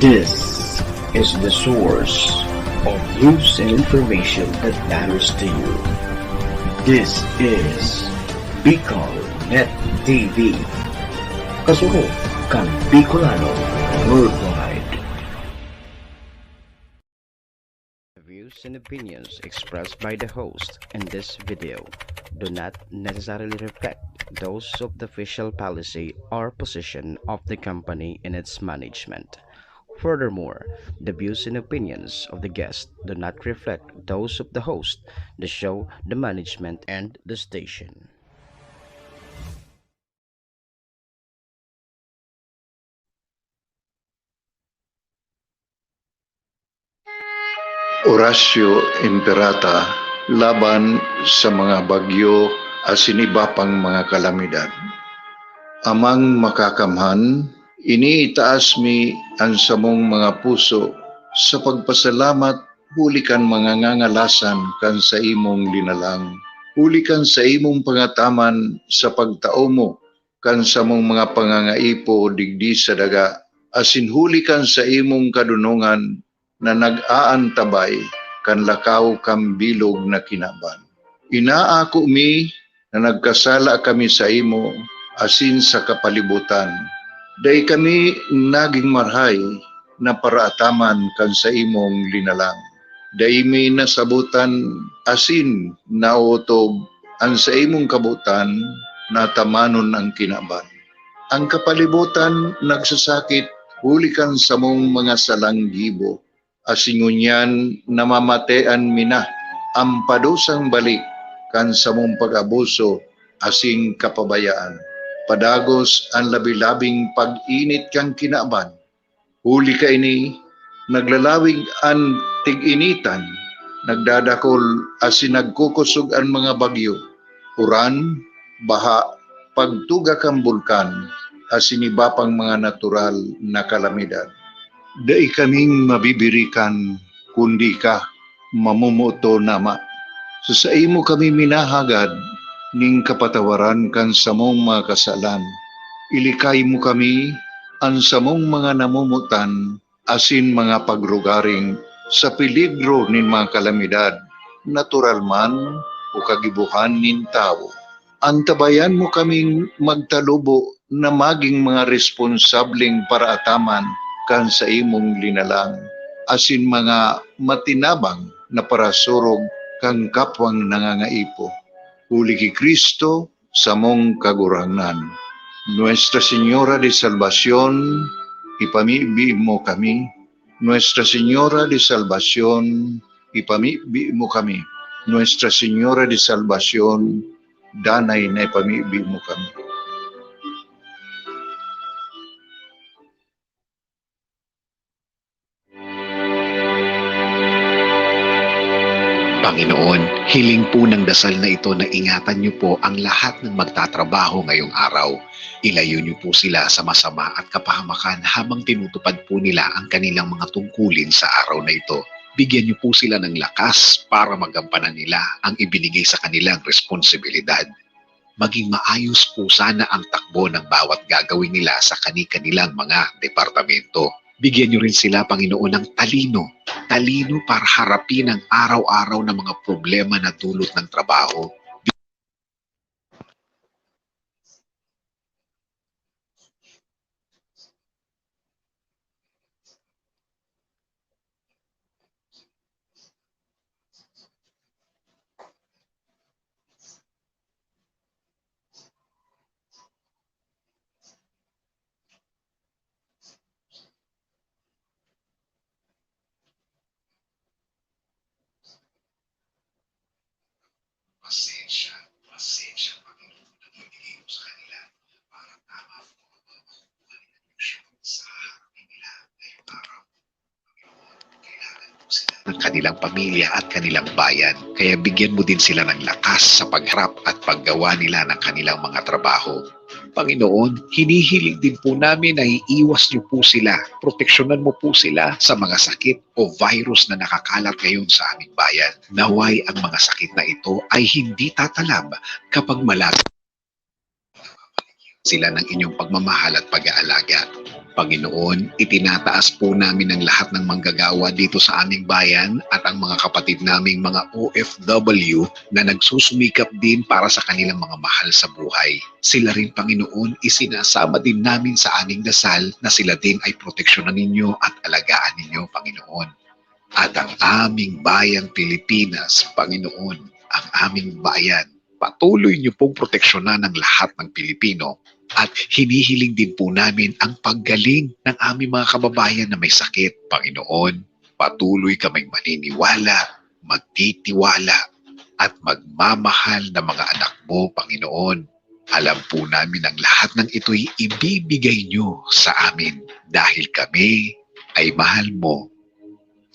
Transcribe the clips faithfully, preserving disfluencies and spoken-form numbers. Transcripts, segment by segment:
This is the source of news and information that matters to you. This is Bicol Net T V. Kasurog kan Bicolano worldwide. The views and opinions expressed by the host in this video do not necessarily reflect those of the official policy or position of the company and its management. Furthermore, the views and opinions of the guest do not reflect those of the host, the show, the management, and the station. Horacio Imperata laban sa mga bagyo asin iba pang mga kalamidad. Amang Makakamhan, iniitaas mi an samong mga puso sa pagpasalamat huli kan mga ngangalasan kan saimong linalang, huli kan saimong pangataman sa pagtao mo kan samong mga pangangaipo digdi sa daga, asin huli kan saimong kadonongan na nag-aantabay kan lakaw kan bilog na kinaban. Inaako mi na nagkasala kami saimo asin sa kapalibutan. Dai kami nagin marahay na paraataman kan saimong linalang. Dai mi nasabotan asin naotob an saimong kabotan na tamanon an kinaban. An kapalibotan nagsasakit huli kan samong mga salang gibo, asin ngunyan namamatean mi na an padusang balik kan samong pag-abuso asin kapabayaan. Padagos an labi-labing pag-init kan kinaban, huli kaini, naglalawig an tig-initan, nagdadakol asin nagkukosog an mga bagyo, uran, baha, pagtuga kan bulkan, asin iba pang mga natural na kalamidad. Dai kaming mabibirikan, kundi ka, mamomoton, Ama. Sa saimo kami minahagad nin kapatawaran kan samong mga kasalan. Ilikay mo kami, an samong mga namomotan, asin mga pagrugaring sa peligro nin mga kalamidad, natural man o kagibohan nin tawo. Antabayan mo kaming magtalubo na magin mga responsableng paraataman kan saimong linalang, asin mga matinabang na parasurog kan kapwang nangangaipo. Huli ki Cristo, samong Kagurangnan. Nuestra Señora de Salvacion, ipamibi mo kami. Nuestra Señora de Salvacion, ipamibi mo kami. Nuestra Señora de Salvacion, danay na ipamibi mo kami. Panginoon, hiling po ng dasal na ito na ingatan niyo po ang lahat ng magtatrabaho ngayong araw. Ilayo niyo po sila sa masama at kapahamakan habang tinutupad po nila ang kanilang mga tungkulin sa araw na ito. Bigyan niyo po sila ng lakas para magampanan nila ang ibinigay sa kanilang responsibilidad. Maging maayos po sana ang takbo ng bawat gagawin nila sa kani-kanilang mga departamento. Bigyan niyo rin sila, Panginoon, ng talino. Talino para harapin ang araw-araw na mga problema na dulot ng trabaho. Pasensya, pasensya, Panginoon, na ibigay mo sa kanila para tama po ang mga makukuha nilang leksyon sa haharapin nila ngayong araw. Panginoon, kailangan po sila ng kanilang pamilya at kanilang bayan. Kaya bigyan mo din sila ng lakas sa pagharap at paggawa nila ng kanilang mga trabaho. Panginoon, hinihiling din po namin na iiwas niyo po sila, proteksyonan mo po sila sa mga sakit o virus na nakakalat ngayon sa aming bayan. Naway ang mga sakit na ito ay hindi tatalab kapag malapit sila ng inyong pagmamahal at pag-aalaga. Panginoon, itinataas po namin ang lahat ng manggagawa dito sa aming bayan at ang mga kapatid naming mga O F W na nagsusumikap din para sa kanilang mga mahal sa buhay. Sila rin, Panginoon, isinasama din namin sa aming dasal na sila din ay proteksyonan ninyo at alagaan ninyo, Panginoon. At ang aming bayang Pilipinas, Panginoon, ang aming bayan, patuloy niyo pong proteksyonan ang lahat ng Pilipino. At hinihiling din po namin ang paggaling ng aming mga kababayan na may sakit. Panginoon, patuloy kaming maniniwala, magtitiwala, at magmamahal na mga anak mo, Panginoon. Alam po namin ang lahat ng ito'y ibibigay niyo sa amin dahil kami ay mahal mo.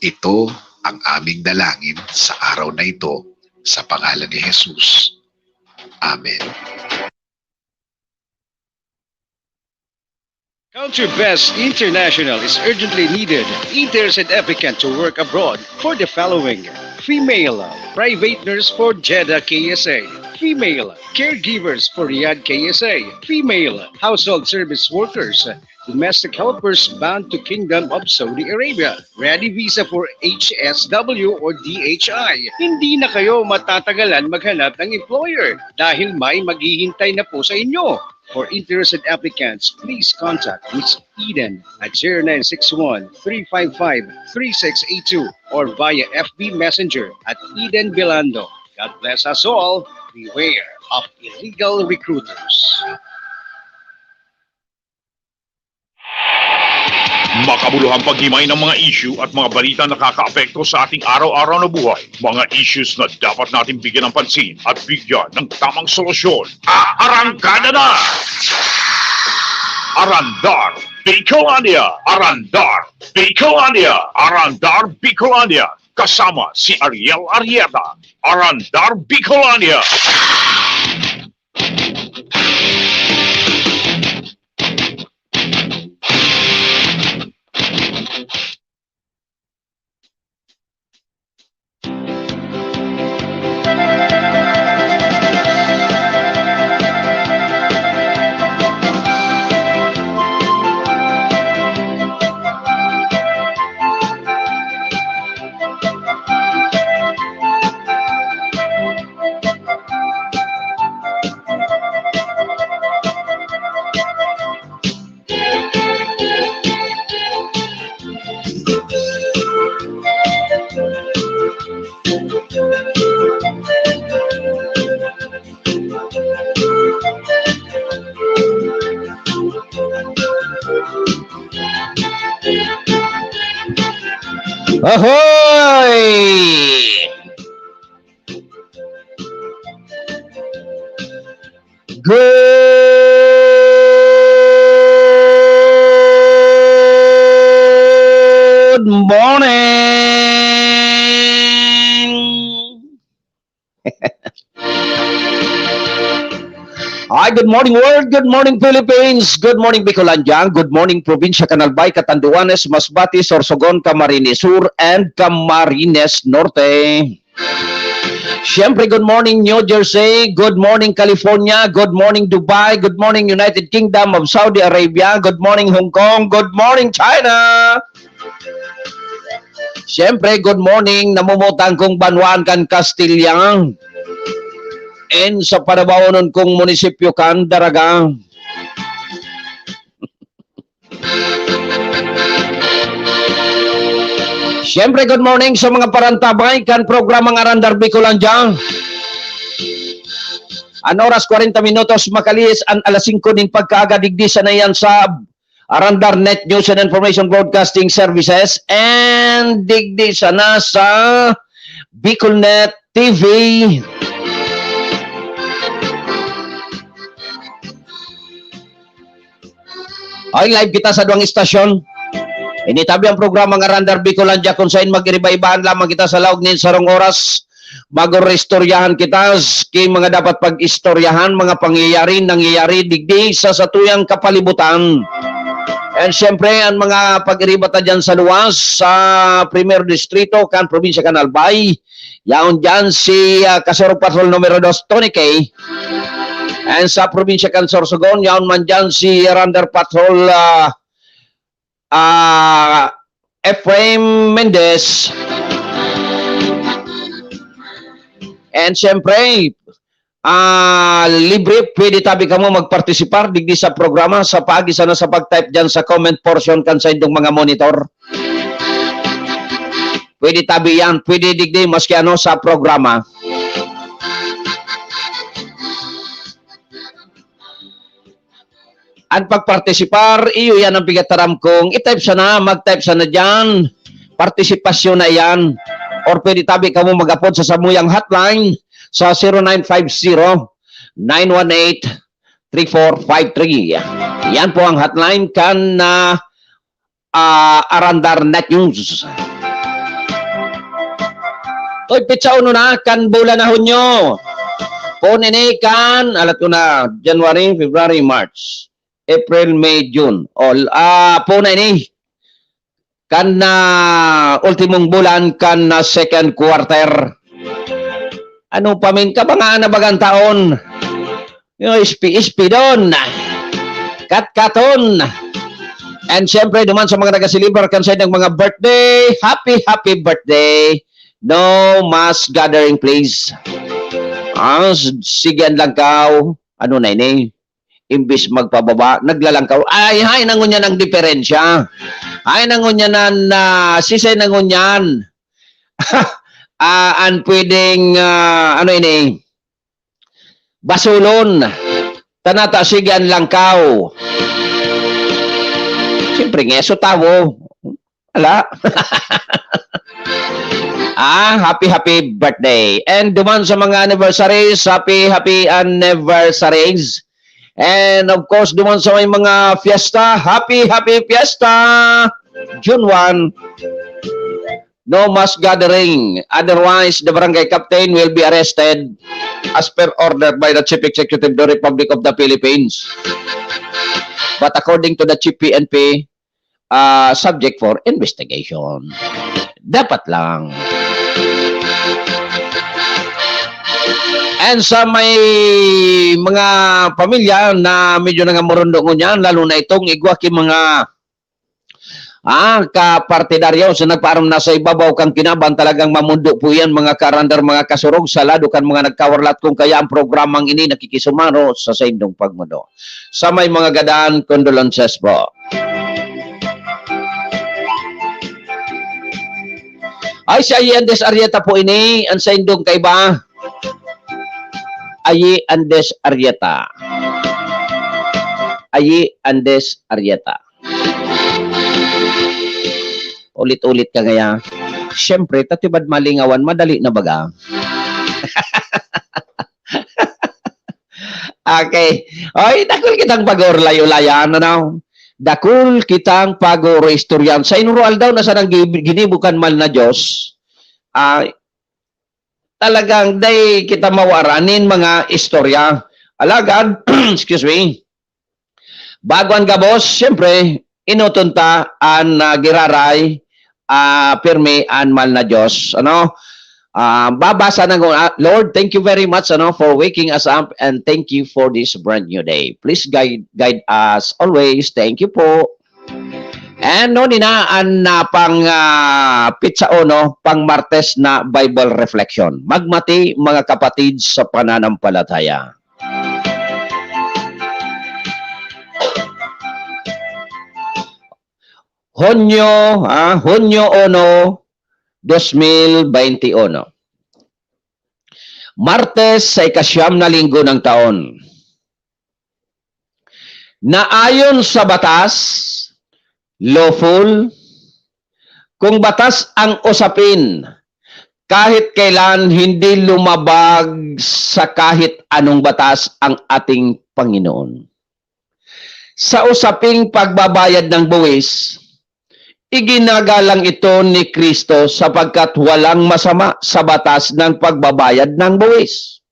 Ito ang aming dalangin sa araw na ito, sa pangalan ni Jesus. Amen. Country Best International is urgently needed. Interested applicant to work abroad for the following: female private nurse for Jeddah K S A, female caregivers for Riyadh K S A, female household service workers, domestic helpers bound to Kingdom of Saudi Arabia, ready visa for H S W or D H I. Hindi na kayo matatagalan maghanap ng employer dahil may maghihintay na po sa inyo. For interested applicants, please contact Miss Eden at zero nine six one, three five five, three six eight two or via F B Messenger at Eden Belando. God bless us all. Beware of illegal recruiters. Makabuluhang paghimay ng mga issue at mga balita na nakakaapekto sa ating araw-araw na buhay. Mga issues na dapat nating bigyan ng pansin at bigyan ng tamang solusyon. Aarangkada na! Arandar Bicolandia! Arandar Bicolandia! Arandar Bicolandia! Kasama si Ariel Arrieta. Arandar Bicolandia! Ahoy! Good morning! Hi, good morning, world. Good morning, Philippines. Good morning, Bicolandia. Good morning, Probinsya kan Albay, Catanduanes, Masbate, Sorsogon, Camarines Sur, and Camarines Norte. Siyempre, good morning, New Jersey. Good morning, California. Good morning, Dubai. Good morning, United Kingdom of Saudi Arabia. Good morning, Hong Kong. Good morning, China. Siyempre, good morning, namumutang kong banwaan kan Castilla. And sa panabaonon kong munisipyo kan Daraga. Siyempre, good morning sa mga parantabay kan programang Arandar Bicolandia. An oras, kwarenta minutos, makalihis an alas singko nin pagkaaga, digdi sana iyan sa Arandar Net News and Information Broadcasting Services, and digdi sana sa Bicolnet T V. Ay, live kita sa duwang istasyon. Ini tabi ang programa nga Randar Bicolandia, kung sain mag-iriba-ibahan lamang kita sa laog nin sarong oras. Mag-oristoryahan kita s-, ki mga dapat pag-istoryahan, mga pangyayari, nangyayari digdi sa satuyang kapalibutan. And siyempre, ang mga pag-iriba ta dyan sa luwas, sa Primer Distrito, kan Probinsya kan Albay, yaon dyan si, ah, Kasurog Patrol numero dos, Tony K. And sa Probinsya kan Sorsogon, yaon man dyan si Randar Patrol, ah, ah, Efraim Mendez. And siyempre, ah, libre, pwede tabi kamo magpartisipar digdi sa programa sa paagi sana sa pag-type dyan sa comment portion kan saindong mga monitor. Pwede tabi yan, pwede digdi maski ano sa programa. Ang pagpartisipar, iyo yan ang pigataram kong i-type sana, mag-type sana dyan. Partisipasyon na yan. Or pwede tabi kamo mag-apod sa samuyang hotline sa zero nine five zero, nine one eight, three four five three. Yan po ang hotline kan, ah, ah, Arandar Net News. Oy, pitsa uno na kan bulan na Hunyo. Poon ini kan, alat ko na, January, February, March, April, May, June. All, ah, poon na ini. Kan, ah, ultimong bulan, kan, ah, second quarter. Ano pa min kabangaan na bagang taon? Yung ispi-ispidon, katkaton. And siyempre, duman sa mga nag-a-celebrate kan saindang mga birthday, happy, happy birthday. No mass gathering, please. Ah, s-, sige ang langkaw. Ano na ini? Imbis magpababa, naglalangkaw. Ay, hay, nangunyan ang diferensya. Ay, nangunyan na, na, sisay nangunyan. Ah, ang pwedeng, ah, ano ini? Basulon. Tanata, sige ang langkaw. Siyempre, ngeso tawo. Ala. Ah, happy, happy birthday. And duman sa mga anniversaries, happy, happy anniversaries. And of course, duman sa may mga fiesta, happy, happy fiesta! June one, no mass gathering. Otherwise, the barangay captain will be arrested as per order by the Chief Executive of the Republic of the Philippines. But according to the Chief P N P, ah, subject for investigation. Dapat lang. And sa may mga pamilya na medyo nangamurundo ngunyan, lalo na itong igwa ki mga, ah, kapartidaryo sa nagpaaram na sa ibabaw kan kinaban, talagang mamundo po yan, mga karandar, mga kasurog, sa lado kan mga nagkawarlat. Kung kaya ang programang ini nakikisumaro sa saindong pagmundo. Sa may mga gadan, condolences po. Ay, si Ayi Andes Arrieta po ini, ang saindong kaiba. Ayi Andes Arrieta. Ayi Andes Arrieta. Ulit-ulit ka ngaya. Siyempre, tatibad malingawan, madali na baga. Okay. Oy, dakul kitang pag-urlay-ulayan, ano? Dakul kitang pag-uro-istoryan. Sa inuro aldaw na sanang gi-, ginibo kan mal na Diyos, ah, talagang dai kita mawara nin mga istorya. Alagad, excuse me, bago an gabos, siyempre, enoton ta an, ah, giraray, ah, pirmi an mal na Diyos, ano? Ah, babasa na ko, ah, Lord, thank you very much, ano, for waking us up, and thank you for this brand new day. Please guide, guide us always. Thank you po. And no, nina an, ah, pang, ah, pitsa uno, pang Martes na Bible Reflection. Magmati, mga kapatid sa pananampalataya. Hunyo, ah, Hunyo uno, dos mil bente uno. Martes sa ikasyam na linggo ng taon. Na ayon sa batas, lawful, kung batas ang usapin, kahit kailan hindi lumabag sa kahit anong batas ang ating Panginoon. Sa usaping pagbabayad ng buwis, iginagalang ito ni Kristo sapagkat walang masama sa batas ng pagbabayad ng buwis.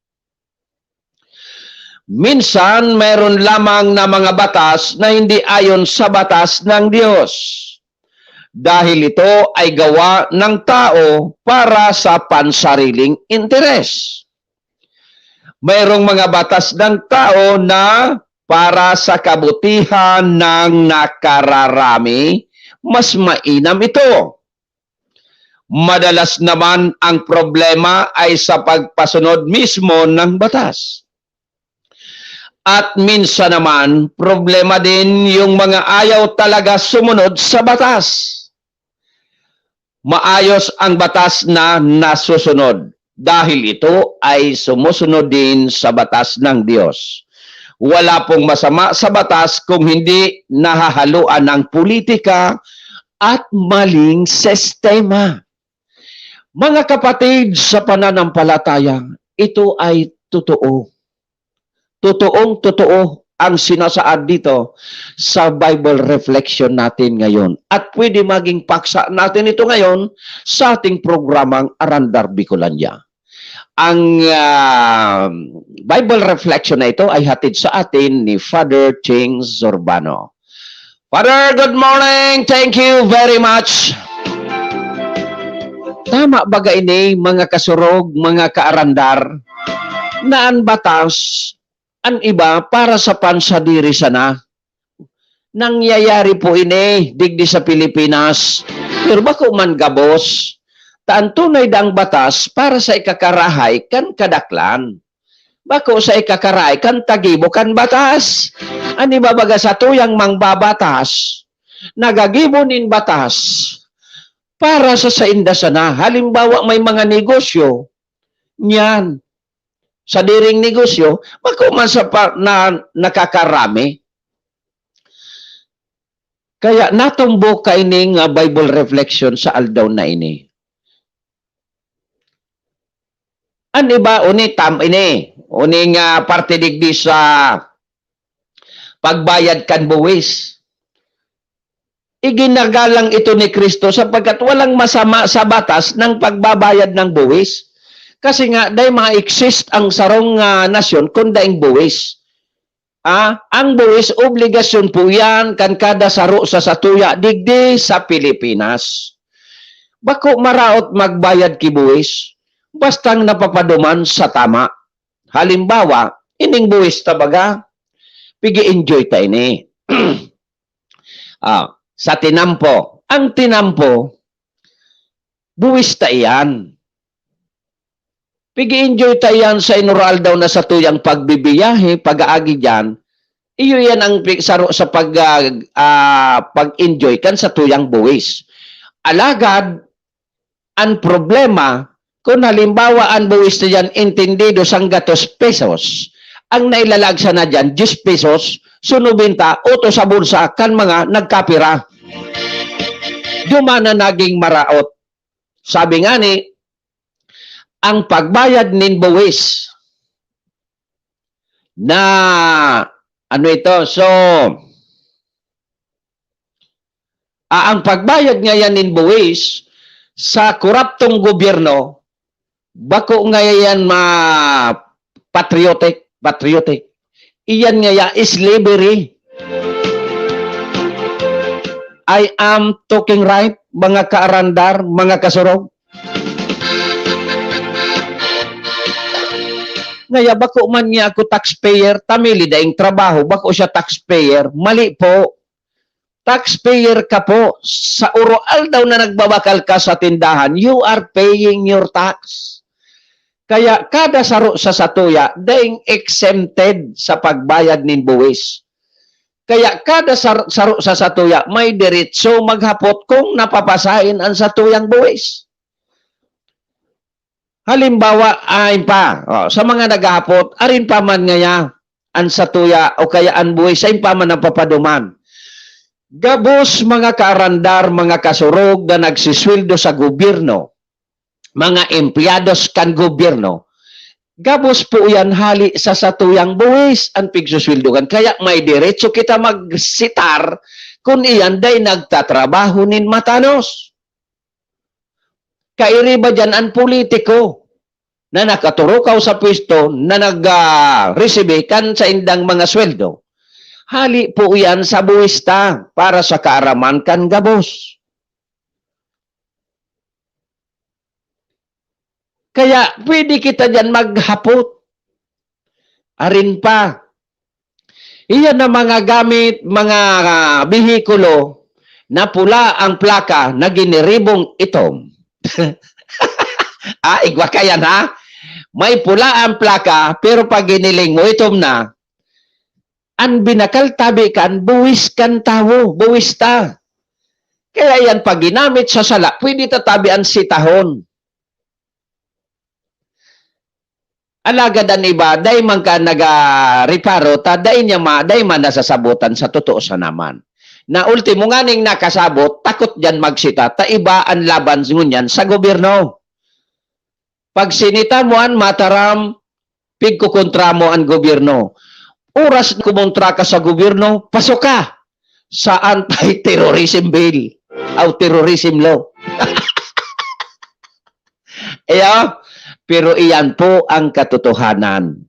Minsan, mayroon lamang na mga batas na hindi ayon sa batas ng Diyos, dahil ito ay gawa ng tao para sa pansariling interes. Mayroong mga batas ng tao na para sa kabutihan ng nakararami, mas mainam ito. Madalas naman ang problema ay sa pagpasunod mismo ng batas. At minsan naman, problema din yung mga ayaw talaga sumunod sa batas. Maayos ang batas na nasusunod dahil ito ay sumusunod din sa batas ng Diyos. Wala pong masama sa batas kung hindi nahahaluan ng politika at maling sistema. Mga kapatid sa pananampalataya, ito ay totoo. Totoong-totoo ang sinasaad dito sa Bible reflection natin ngayon. At pwede maging paksa natin ito ngayon sa ating programang Arandar Bicolandia. Ang, ah, Bible reflection na ito ay hatid sa atin ni Father Ching Zurbano. Father, good morning. Thank you very much. Tama baga ini, mga kasurog, mga kaarandar, na an batas, an iba para sa pansadiri sana? Nangyayari po ini digdi sa Pilipinas, pero bako man gabos. Ta an tunay daang batas para sa ikakarahay kan kadaklan. Bako sa ikakarahay kan tagibo kan batas. An iba baga satuyang mangbabatas, nagagibo nin batas para sa sainda sana. Halimbawa, may mga negosyo, niyan, sadiring negosyo, bako man sa pa na nakakarami. Kaya natumbok kaining, ah, Bible reflection sa aldaw na ini. An iba, uni tam ini, uni nga parte digdi sa pagbayad kan buwis. Iginagalang ito ni Cristo sapagkat walang masama sa batas ng pagbabayad ng buwis. Kasi nga, dai ma-exist ang sarong, ah, nasyon kun daing buwis. Ah, ang buwis, obligasyon po yan kan kada saro sa satuya digdi sa Pilipinas. Bako maraot magbayad ki buwis, bastang napapaduman sa tama. Halimbawa, ining buwis ta baga, pigi-enjoy ta ini. Ah, sa tinampo. Ang tinampo, buwis ta iyan. Pigi-enjoy ta iyan sa inoraaldaw na satuyang pagbibiyahe, pag-aagi diyan. Iyo iyan ang pi-, saro sa pag, ah, ah, pag-enjoy kan satuyang buwis. Alagad, an problema, kun halimbawa an buwis na diyan entendido sanggatos pesos, ang nailalag sana diyan, diyes pesos, so nobenta, uto sa bulsa kan mga nagkapira. Duman na naging maraot. Sabi ngani, ang pagbayad nin buwis na, ano ito? So, ah, ang pagbayad ngayan nin buwis sa koraptong gobyerno, bako ngayan ma-, patriotic, patriotic. Iyan ngaya slavery. I am talking right, mga kaarandar, mga kasurog. Ngaya, bako man niya ako taxpayer, ta mili daing trabaho, bako siya taxpayer. Mali po. Taxpayer ka po. Sa uro-aldaw na nagbabakal ka sa tindahan, you are paying your tax. Kaya kada saro sa satuya, daing exempted sa pagbayad nin buwis. Kaya kada sar-, saro sa satuya may diretso maghapot kung napapasain an satuyang buwis. Halimbawa, ain pa, oh, sa mga naghahapot, arin pa man ngaya an satuya o kaya an buwis, sain pa man napapaduman. Gabos, mga kaarandar, mga kasurog na nagsisweldo sa gobyerno, mga empleyados kan gobyerno, gabos po yan hali sa satuyang buwis an pigsusweldohan. Kaya may diretso kita magsitar kun iyan dai nagtatrabaho nin matanos. Kairiba diyan an politiko na nakaturukaw sa pwesto na nag, ah, resibe kan saindang mga sweldo. Hali po iyan sa buwis ta para sa kaaraman kan gabos. Kaya pwede kita diyan maghapot. Arin pa, iyan na mga gamit, mga, ah, behikulo na pula ang plaka na giniribong itom. Ah, igwa ka yan, ha? May pula ang plaka, pero pag giniling mo, itom na. An binakal tabi kan buwis kan tawo, buwis ta. Kaya yan, pag ginamit sa sala, pwede ta tabi an sitahon. Alagad an iba, dai man ka nagareparo ta dai niya ma-, dai man nasasabotan sa totoo sanaman. Na ultimo nganing nakasabot, takot diyan magsita, ta iba an laban ngunyan sa gobyerno. Pag sinita mo an mataram, pigkokontra mo an gobyerno. Oras na kumontra ka sa gobyerno, pasok ka sa anti-terrorism bill o terrorism law. Iyo, pero iyan po ang katotohanan.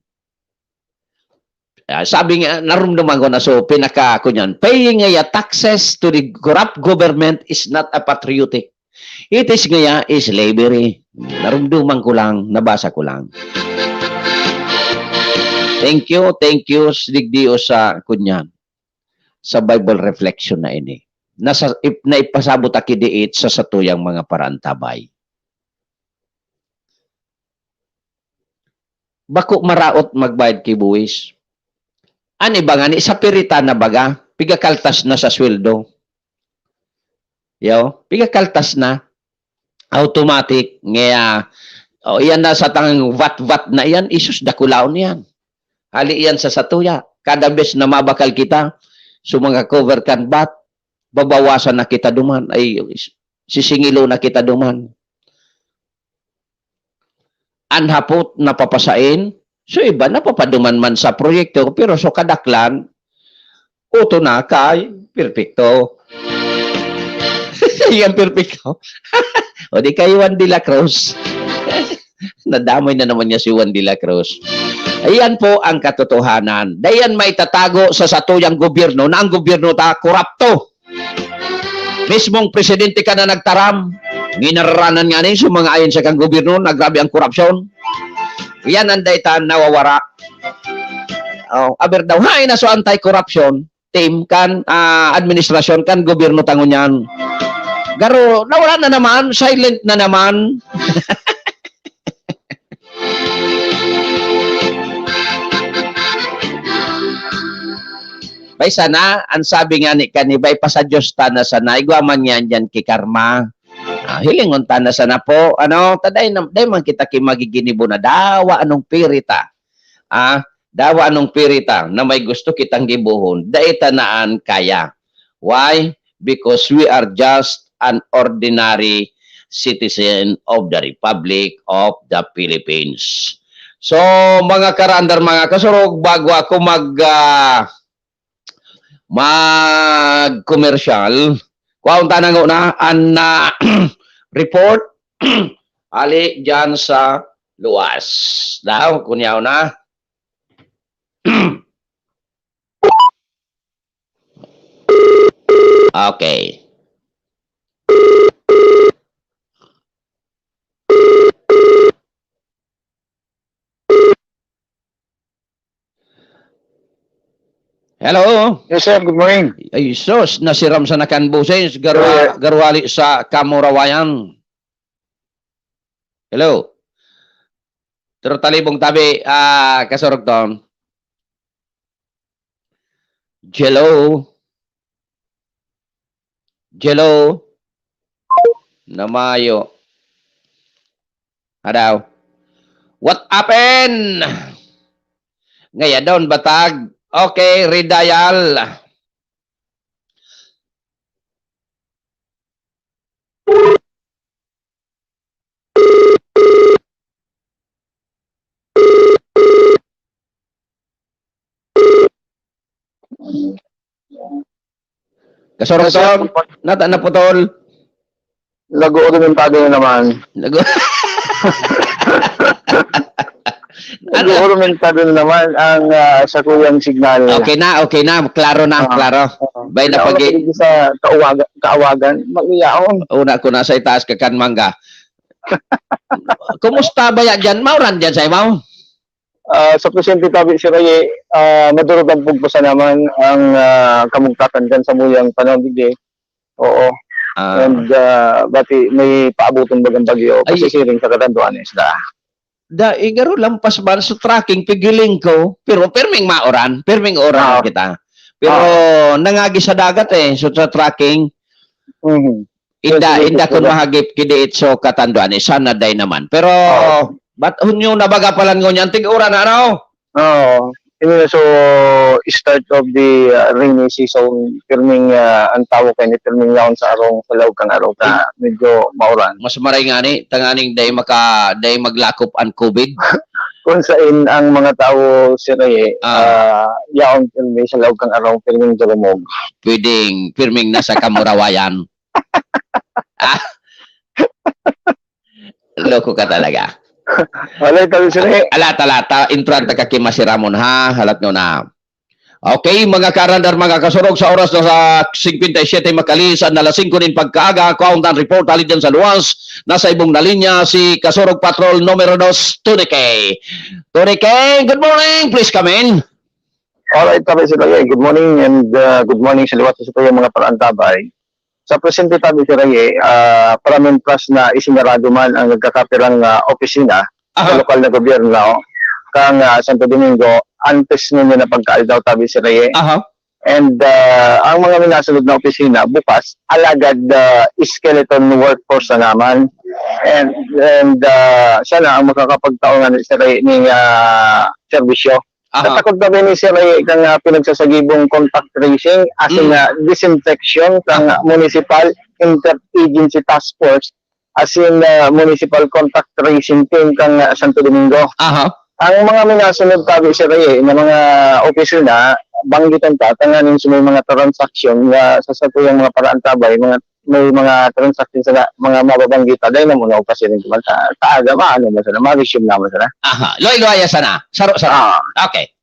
Ah, sabi nga, narumduman ko na, so, pinaka, kunyan, paying ngaya taxes to the corrupt government is not a patriotic. It is ngaya is slavery. Narumduman ko lang, nabasa ko lang. Thank you, thank you, digdi o sa, kunyan, sa Bible reflection na ini. Nasa, ip-, naipasabot aki diit sa satuyang mga parantabay. Bako maraot magbayad ki buwis. An iba ngani, sa pirita na baga, pigakaltas na sa sweldo. Yo, pigakaltas na. Automatic, ngaya, oh, iyan na sa tang vat-vat na iyan, isus, dakulaon iyan. Hali iyan sa satuya. Kada bes na mabakal kita, so mga cover kan vat, babawasan na kita duman. Ay, sisingilo na kita duman. An hapot napapasain, so iba napapaduman man sa proyekto, pero so kadaklan, uto na kay perpekto. Yan perpekto. O di kay Juan de la Cruz. Nadamay na naman niya si Juan de la Cruz. Ayan po ang katotohanan. Dayan may tatago sa satuyang gobyerno na ang gobyerno ta korapto. Mismong presidente ka na nagtaram. Ginaranan nga ni sa mga ahensya kan gobyerno na grabe ang korupsyon. Yan ang dayta nawawara. Oh, aber daw, hain na so anti-corruption team kan, ah, administrasyon kan gobyerno ta ngunyan. Garo, nawala na naman, silent na naman. Bay sana, ang sabi nga ni kani, bay pa sa Diyos ta na sana, igwa man yan dyan ki karma. Ah, hilingon ta na sana po, ano, ta dai na, dai man kita ki magiginibo na dawa anong pirita. Ah, dawa anong pirita na may gusto kitang gibohon, dai ta naan kaya. Why? Because we are just an ordinary citizen of the Republic of the Philippines. So, mga karandar, mga kasurog, bago ako mag, ah, mag-commercial, kwaon ta na nguna an, ah, report ali diyan sa luwas. Daw, kunyaw na. Okay. Hello? Yes, sir. Good morning. Ay, sus, nasiram sa nakan boses, garwa-, Eh. garwali sa Kamurawayan. Hello? Pero talibong tabi, ah, kasurugton. Jello? Jello? Namayo. Adaw. What happened? Ngaya daw batag. Okay, redial. Kasurog to, nata naputol. Nag-uurmentado na naman. Nag- Ano? Nag-uurmentado na naman ang, ah, sakuyang signal. Okay na, okay na. Klaro na, Ah, klaro. ah. Bay na Wala pag- akong makinig sa kauwaga-, kaawagan. Mag-iyaon. Una ko na sa itaas ka kan mangga. Kumusta ba ya dyan? Mauran dyan sa imaw? Ah, sa presente tabi, Sir Aye, ah, madurog ang pugpusan naman ang, ah, kamugtatan kan samuyang panahon digdi. Oo. Ah, And ah, bati may paabuton bagang bagyo Ay. Pasisiring sa Catanduanes da. Da, igaro lampas man sa tracking, pigiling ko, pero pirming mauran, pirming uran Ah. kita. Pero nangagi sa dagat eh, so sa tracking, Mhm. inda, Yes, yes, inda yes, kun yes. mahagip ki diit so Catanduanes, sana day naman. Pero, Ah. Bat hunyo na baga palan ngunyan, tig-uran na, ano? Oo. Ini na so start of the ah, rainy season, pirming ah, ang tawag kayo ni pirming yaon sa arong sa laog kan arong ka medyo mauran. Mas maray nga ni, tanganing day maka, day maglakop ang COVID. Kung sain ang mga tao si Raye, Ah. ah, yaon pirmi sa laog kan arong pirming durumog. Pwedeng pirming nasa kamurawayan. Ah. Loko ka talaga. Wala ito si Raye. Alata, alata, intro ang taga Kimasiramon, ha? Halat nyo na. Okay, mga karandar, mga kasurog, sa oras na sa singkwenta y siyete makalisan na alas singko nin pagkaaga, countdown report, hali dyan sa luwas, nasa ibong na linya, si Kasurog Patrol numero dos, Tony K. Tony K, good morning, please come in. Alright, tabi si Raye. Good morning and uh, good morning sa liwat sa tuyang mga paraantabay. Sa presente tabi si Raye, uh, paramintras na isinarado man ang nagkakapirang uh, opisina sa Aha, lokal na gobyerno kang uh, Santo Domingo antes ninyo na pagkaaldaw tabi si Raye. aha. And uh, ang mga minasunod na opisina bukas, alagad uh, skeleton workforce na naman. And and uh, sana ang makakapagtaon nga ni Raye ning uh, serbisyo. Aha. Natakot kami ni Sir Ray kang ah, pinagsasagibong contact tracing, as in Mm. ah, disinfection kang Aha. Municipal Interagency Task Force, as in ah, Municipal Contact Tracing Team kang ah, Santo Domingo. Aha. Ang mga minasunod tabi, Sir Ray, na mga opisina, banggitan ta, tanganing sa may mga transaksyon nga sa satuyang mga paraantabay, mga may mga transaction sa mga mababanggit, dahil na muna o pasiring ko man sa, sa aga, maano mo sana, ma-resume naman sana. Aha. Loy, Loy, sana. Saro, saro. Ah, Okay.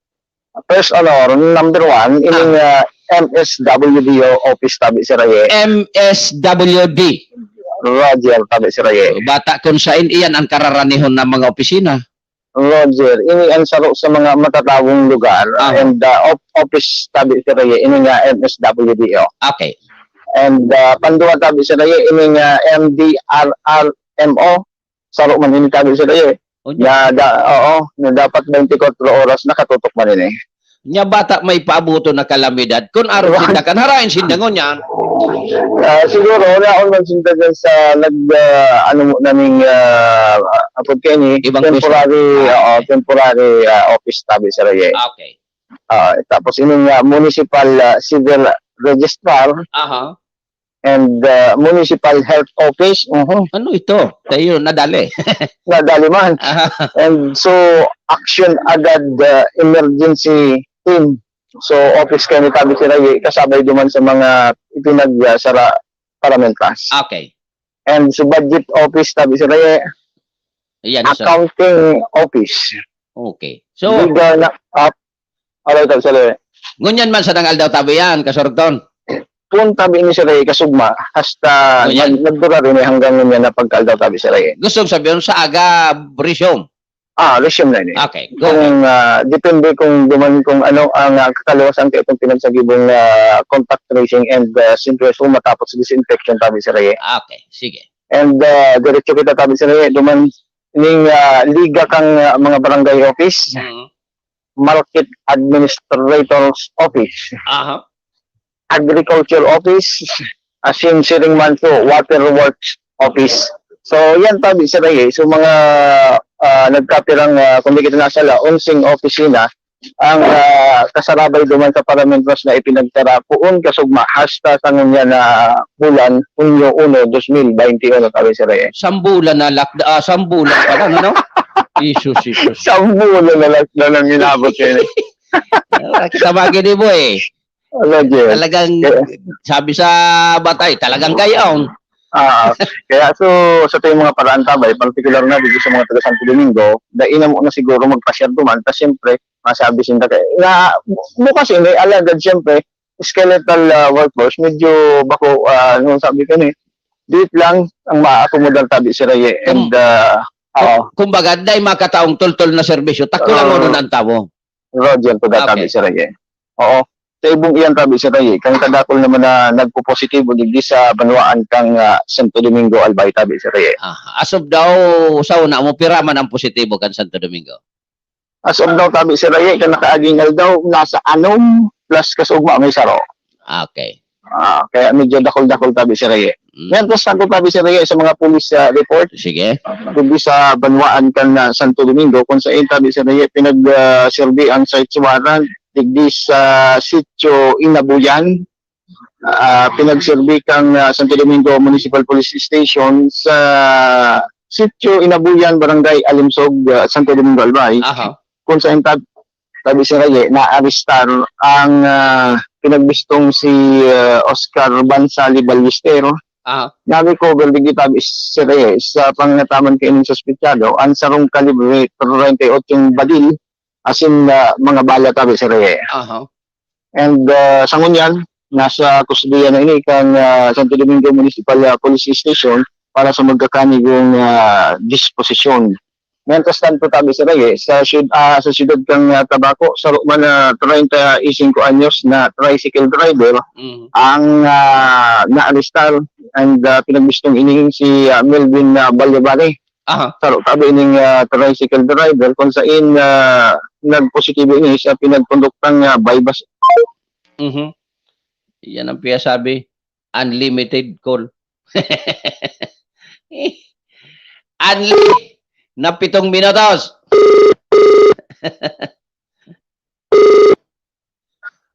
First honor, number one, ining ah, M S W D O office tabi si Raye. M S W D. Roger tabi si Raye. Bata kung sain iyan ang kararanihon ng mga opisina. Roger, ini ang saro sa mga matatawong lugar Ah. and uh, op- office tabi si Raye, ini nga M S W D O. Okay. And uh, panduwa tabi si Raye, ini nga M D R R M O, saro man ini tabi si Raye. Unya, Na, da, oo, na dapat twenty-four oras nakatutok man ini. nya bata may paabuto na kalamidad. Kung aron Right. sinda kan, harain sinda ngunyan. Ah, siguro, naon man sinda dyan sa nag, ah, ano mo, naning, ah, apod kayo ni, Ibang temporary, pwesto. Oo, temporary ah, office tabi si Raye. Okay. Ah, tapos ining ah, municipal ah, civil registrar Aha. and ah, municipal health office, mhm, Ano ito? Tayo, nadali. nadali man. Aha. And so, action agad ah, emergency team. So, office kayo ni tabi si Raye, kasabay duman sa mga ipinagsara para mentas. Okay. And si budget office tabi si Raye, Ayan, sir. accounting office. Okay. So, Legal na up. Alay tabi si Raye. ngunyan man sa dangal daw tabi yan, kasurugton. Kung tabi ni si Raye kasugma, hasta Oh, yan. nag, nagdura rin eh, hanggang ngunyan na pagkaaldaw tabi si Raye. Gusto kong sabihin, sa aga, resume. Ah, resume na ini. Okay, go ahead. Kung ah, depende kung duman kung ano ang ah, kakaluwasan kay itong pinagsagibong ah, contact tracing and ah, siyempre so matapos disinfection tabi si Raye. Okay, sige. And ah, diretso kita tabi si Raye, duman ning ah, liga kang ah, mga barangay office, Mhm. market administrator's office, Aha. agriculture office, asin siring man so water works office. So yan tabi si Raye. So mga ah, nagkapirang ah, kung di kita nasala, onseng opisina ang ah, kasarabay duman sa parametros na ipinagtara poon kasugma hasta sa ngunyan na bulan, Hunyo uno, dos mil baynte uno, tabi si Raye. Sambulan na lockdown, ah, sambulan pa lang, ano? Jesus, Jesus. Sambulan na lockdown ang inabot yun. Ah, kita bagay ni mo eh. Ano, Jay? Talagang, Kaya- sabi sa batay, talagang kayaon. Ah, kaya so sa tuyang mga paraantabay, partikular na dito sa mga taga Santo Domingo, dai na mo na siguro magpasyar duman, ta siyempre, masabi sinda kay na bukas ini, alagad siyempre, skeletal ah, workforce, medyo bako, ah, ano sabi ko ni, diit lang ang maaakomodar tabi si Raye. And ah, oo, Kumbaga, dai makataong tultol na serbisyo, takulang Oo. mo nun ang tawo. Roger, to that Okay. tabi si Raye. Oo. sa ibong iyan tabi, Sir Raye, kan kadakul naman na nagpopositibo digdi sa banwaan kan, ah, Santo Domingo, Albay tabi, Sir Raye. Ah, as of now, sa una mo, pira man ang positibo kan Santo Domingo? As of now, tabi, Sir Raye, kan nakaaging aldaw, nasa anom plus kasugma may saro. Okay. Ah, kaya medyo dakul-dakul tabi, Sir Raye. Mm. Ngayon, tas nako tabi, Sir Raye, sa mga police, ah, report. Sige. Digdi sa banwaan kan, ah, Santo Domingo, kung saan tabi, Sir Raye, pinag, ah, serbi ang search warrant digdi sa Sitio Inabuyan. Ah, pinagserbi kan, ah, Santo Domingo Municipal Police Station sa Sitio Inabuyan, Barangay Alimsog, ah, Santo Domingo, Albay. Aha. Kung saan tab-, tabi, Sir Raye, naarestar ang, ah, pinagbistong si, ah, Oscar Bansali Ballester. Aha. Na-recover digdi tabi, Sir Raye, sa pangataman kaining suspetsado, ang sarong kalibre treinta y ocho badil, asin, ah, mga bala tabi, Sir Raye. Aha. And, ah, sa ngunyan, nasa kustodiya na ini kan, ah, Santo Domingo Municipal, ah, Police Station para sa magkakanigong, ah, disposisyon. Mientras tanto, tabi, Sir Raye, sa syud-, ah, sa siyudad kan, ah, Tabaco, saro man na treinta y cinco anyos na tricycle driver Mm. ang, ah, naarestar and, ah, pinagbistong ini si, ah, Melvin, ah, Balyabari. Aha. Saro tabi ining, ah, tricycle driver kung sain, ah, nagpositibo ini sa pinagkonduktang, ah, buy-bust. Mhm. Yan ang piyasabi, unlimited call. Unli-, na pitong minutos.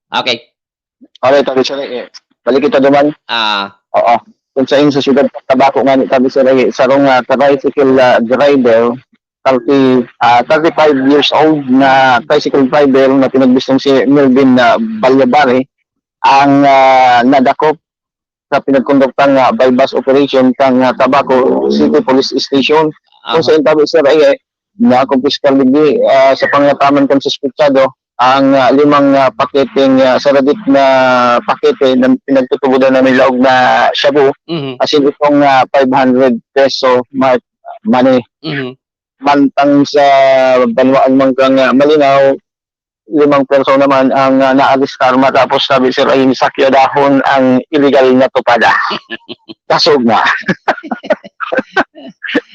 Okay. Okay, tabi, Sir Raye, eh, balik kita duman. Ah. Oo. Kung sain sa siyudad kan Tabaco ngani, tabi, Sir Raye, eh, sarong, ah, tricycle, ah, driver, thirty, ah, thirty-five years old na tricycle driver na pinagbistong si Melvin, ah, Balyabari ang, ah, nadakop sa pinagkonduktang, ah, buy-bust operation kan, ah, Tabaco City Police Station. Kung Aha. sain tabi, Sir Raye, eh, nakumpiskar digdi, ah, sa pangataman kan suspetsado ang, ah, limang, ah, paketeng, ah, saradit na pakete na pinagtutubodan na may laog na shabu, Mhm. asin itong, ah, five hundred peso marked money. Mhm. Mantang sa banwaan man kan, ah, Malinao, limang persona man ang, ah, naarestar matapos, tabi, Sir Raye, sakyadahon ang iligal na tupada. Kasog na.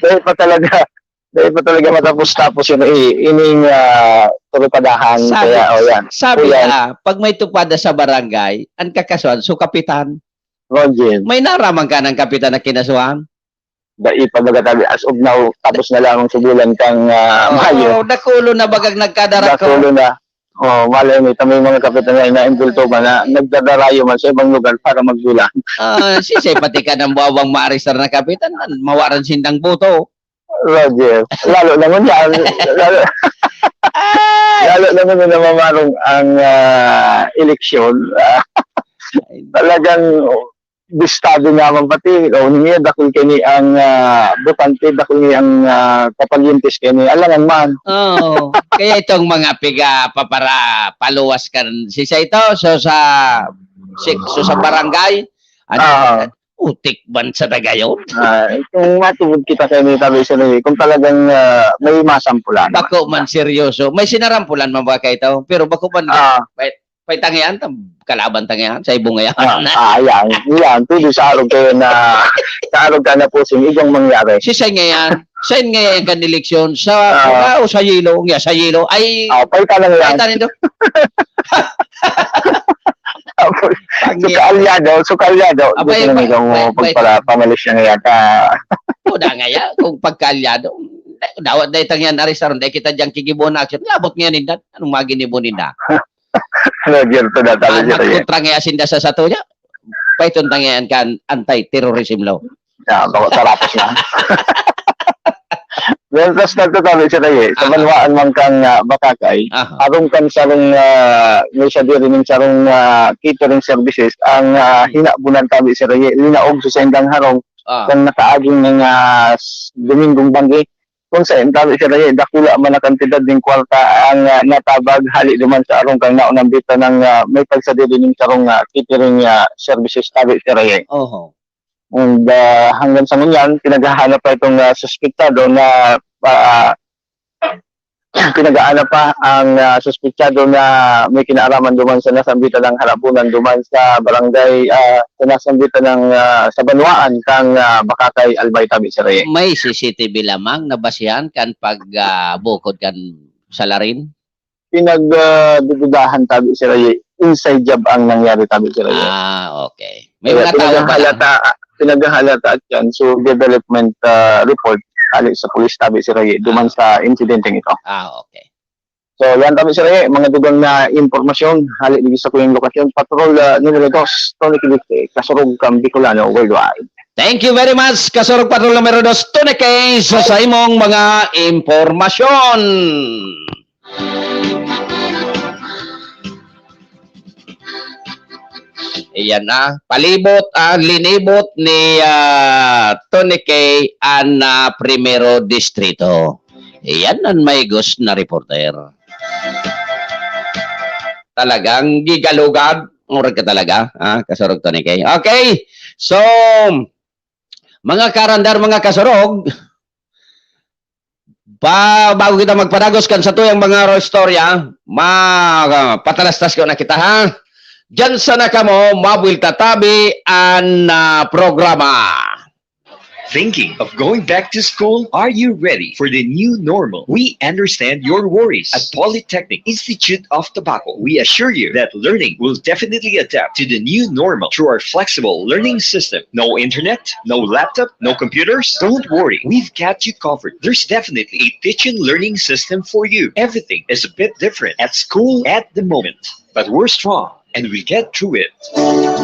Dai pa talaga, dai pa talaga matapos-tapos yun, eh, ining, ah, trupadahan. Sabi, Kaya, oh, yan. sabi Oh, yan. na, pag may tupada sa barangay, ang kakasuhan, so kapitan. Roger. May naraman ka ng kapitan na kinasuhan? Dai pa baga tabi, as of now, tapos na lamang subulan kang, ah, Oo, Mayo. Dakulo na bagang nagkadarak ko. Dakulo na. Oh, malay mo, ito may mga kapitan na inaindulto man na nagdadarayo man sa ibang lugar para magbulan. Ah, sisay pati ka ng buwawang maarestar na kapitan, mawaran sindang boto. Roger, lalo na ngunyan, lalo, Ay! lalo na ngunyan na mamarong ang, ah, eleksyon. Ay. Talagang bistado naman pati, o niya, dakul kini ang, ah, botante, dakul niya ang, ah, kapalyentes kini, alangan man. Oo. Kaya itong mga piga papara-, paluwas kan si Saito, so sa, si, so sa barangay, ano, Ah. utik man sa dagayon. Ah, kung matubod kita kay may tabi sa nagay, kung talagang, ah, may masampulan. Bako man seryoso. May sinarampulan man ba kayo ito? Pero bako man, Ah. may, may tangian, tam-, kalaban tangian, sa ibong ngayon. Ah, ah, yan, yan. Pwede sa arog kayo na, sa arog ka na pusing, ibang mangyari. Si Sen ngayon, Sen ngayon kan eleksyon, sa, Ah. ah, o sa yelo, nga sa yelo, ay, Ah, palitan lang yan. palitan nito. Tapos, Pangit. so kaalyado, so kaalyado, Abay, gusto na ba-, nila mo ba-, ba-, pagpara-, pamalis niya nga yata. Wala nga yan, kung pagkaalyado, dawat na itang yan, Aris, aron, dahil kita diyang kigibuan na action, labot nga ninda, anong maginibo ninda? Roger, to na, tabi Ah, siya, Roger. nagkontra nga sinda sa sato niya, paiton ta nga yan kan anti-terrorism law. Ah, bako tarapos na. Well, tas nagtatabi siya tayo, eh. Sa Aha. banwaan man kang, ah, Bakakay, Aha. arong kan sarong, ah, may sadiri ning sarong, ah, catering services, ang, ah, Hmm. hinabunan tabi siya tayo, eh, linaog sa saindang harong, Ah. kang nakaaging ng, ah, s-, Domingong Banggi. Kung sa tabi siya tayo, eh, dakula man na kantidad ning kwarta ang, ah, natabag hali duman sa arong kang naunang bita ng, ah, may pagsadiri ning sarong, ah, catering, ah, services tabi siya tayo, eh. Oho. And, ah, hanggang sa ngunyan, pinaghahanap pa itong, ah, suspetado na, ah, pinag-aana pa ang, ah, suspetsado na may kinaaraman duman sa nasambitan ng harabunan duman sa barangay, ah, sa nasambitan ng, ah, sa banwaan kang, ah, Bakakay, Albay, tabi, Sir Ray. May C C T V lamang na basihan kan pag, ah, bukod kan salarin? Pinag, ah, dududahan, tabi, Sir Ray, inside job ang nangyari, tabi, Sir Ray. Ah, okay. May Kaya mga tao ba na? Pinaghahalata, pinaghahalata at yan. So, development, ah, report hali sa police, tabi, Sir Ray, duman Ah. sa insidenteng ito. Ah, okay. So, yan, tabi, Sir Ray, mga dugang na impormasyon hali dito sa kuyang lokasyon. Patrol, ah, numero dos, Tony Quibiste, kasurog kan Bicolano Worldwide. Thank you very much, Kasurog Patrol numero dos, Tony K, sa, sa imong mga impormasyon. Iyan na, palibot, ah, linibot ni, ah, Tony K ang, ah, Primero Distrito. Iyan ang may gus na reporter. Talagang gigalugad. Murag ka talaga, ah, Kasurog Tony K. Okay, so, mga karandar, mga kasurog, pa, bago kita magpadagos kan satuyang mga ro-, istorya, ma-, patalastas ko na kita, ha? Diyan sana kamo, mabuwelta tabi an, ah, programa. Thinking of going back to school? Are you ready for the new normal? We understand your worries. At Polytechnic Institute of Tabaco, we assure you that learning will definitely adapt to the new normal through our flexible learning system. No internet, no laptop, no computers? Don't worry, we've got you covered. There's definitely a teaching learning system for you. Everything is a bit different at school at the moment, but we're strong and we'll get through it.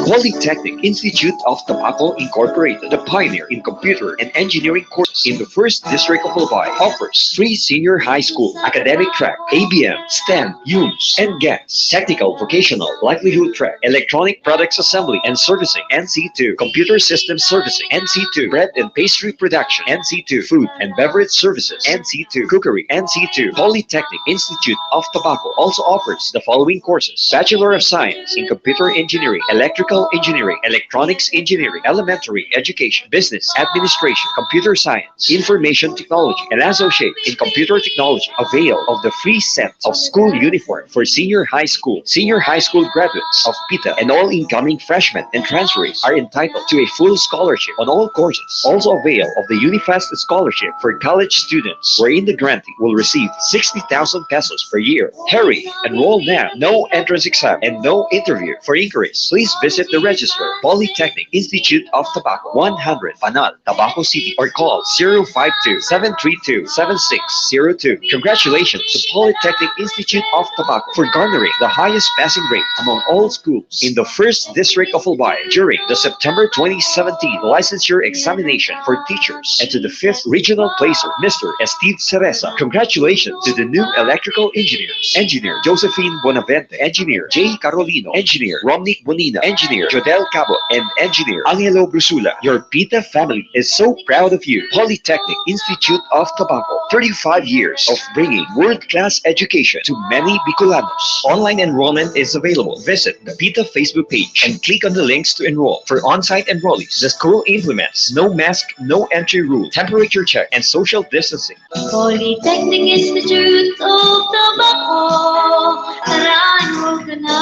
Polytechnic Institute of Tabaco Incorporated, the pioneer in computer and engineering courses in the first district of Albay, offers free senior high school, academic track, A B M, STEM, UMS, and GES, technical vocational, livelihood track, electronic products assembly and servicing, N C two, computer system servicing, N C two, bread and pastry production, N C two, food and beverage services, N C two, cookery, N C two. Polytechnic Institute of Tabaco also offers the following courses: Bachelor of Science in Computer Engineering, Electrical Engineering, Electronics Engineering, Elementary Education, Business Administration, Computer Science, Information Technology, and Associate in Computer Technology. Avail of the free set of school uniform for senior high school, senior high school graduates of PITA, and all incoming freshmen and transferees are entitled to a full scholarship on all courses. Also avail of the UNIFEST scholarship for college students, wherein the grantee will receive sixty thousand pesos per year. Hurry! Enroll now. No entrance exam and no interview. For inquiries, please visit the registrar, Polytechnic Institute of Tabaco, one hundred Panal, Tabaco City, or call zero five two, seven three two, seven six zero two. Congratulations to Polytechnic Institute of Tabaco for garnering the highest passing rate among all schools in the first district of Albay during the September twenty seventeen licensure examination for teachers, and to the fifth regional placer, Mister Steve Cereza. Congratulations to the new electrical engineers, Engineer Josephine Bonavente, Engineer Jay Carolino, Engineer Romnick Bonina, Engineer Jodel Cabo, and Engineer Angelo Brusula. Your PITA family is so proud of you. Polytechnic Institute of Tabaco, thirty-five years of bringing world-class education to many Bicolanos. Online enrollment is available. Visit the PITA Facebook page and click on the links to enroll. For on-site enrollees, the school implements no mask, no entry rule, temperature check, and social distancing. Polytechnic Institute of Tabaco, tara, enroll ka na.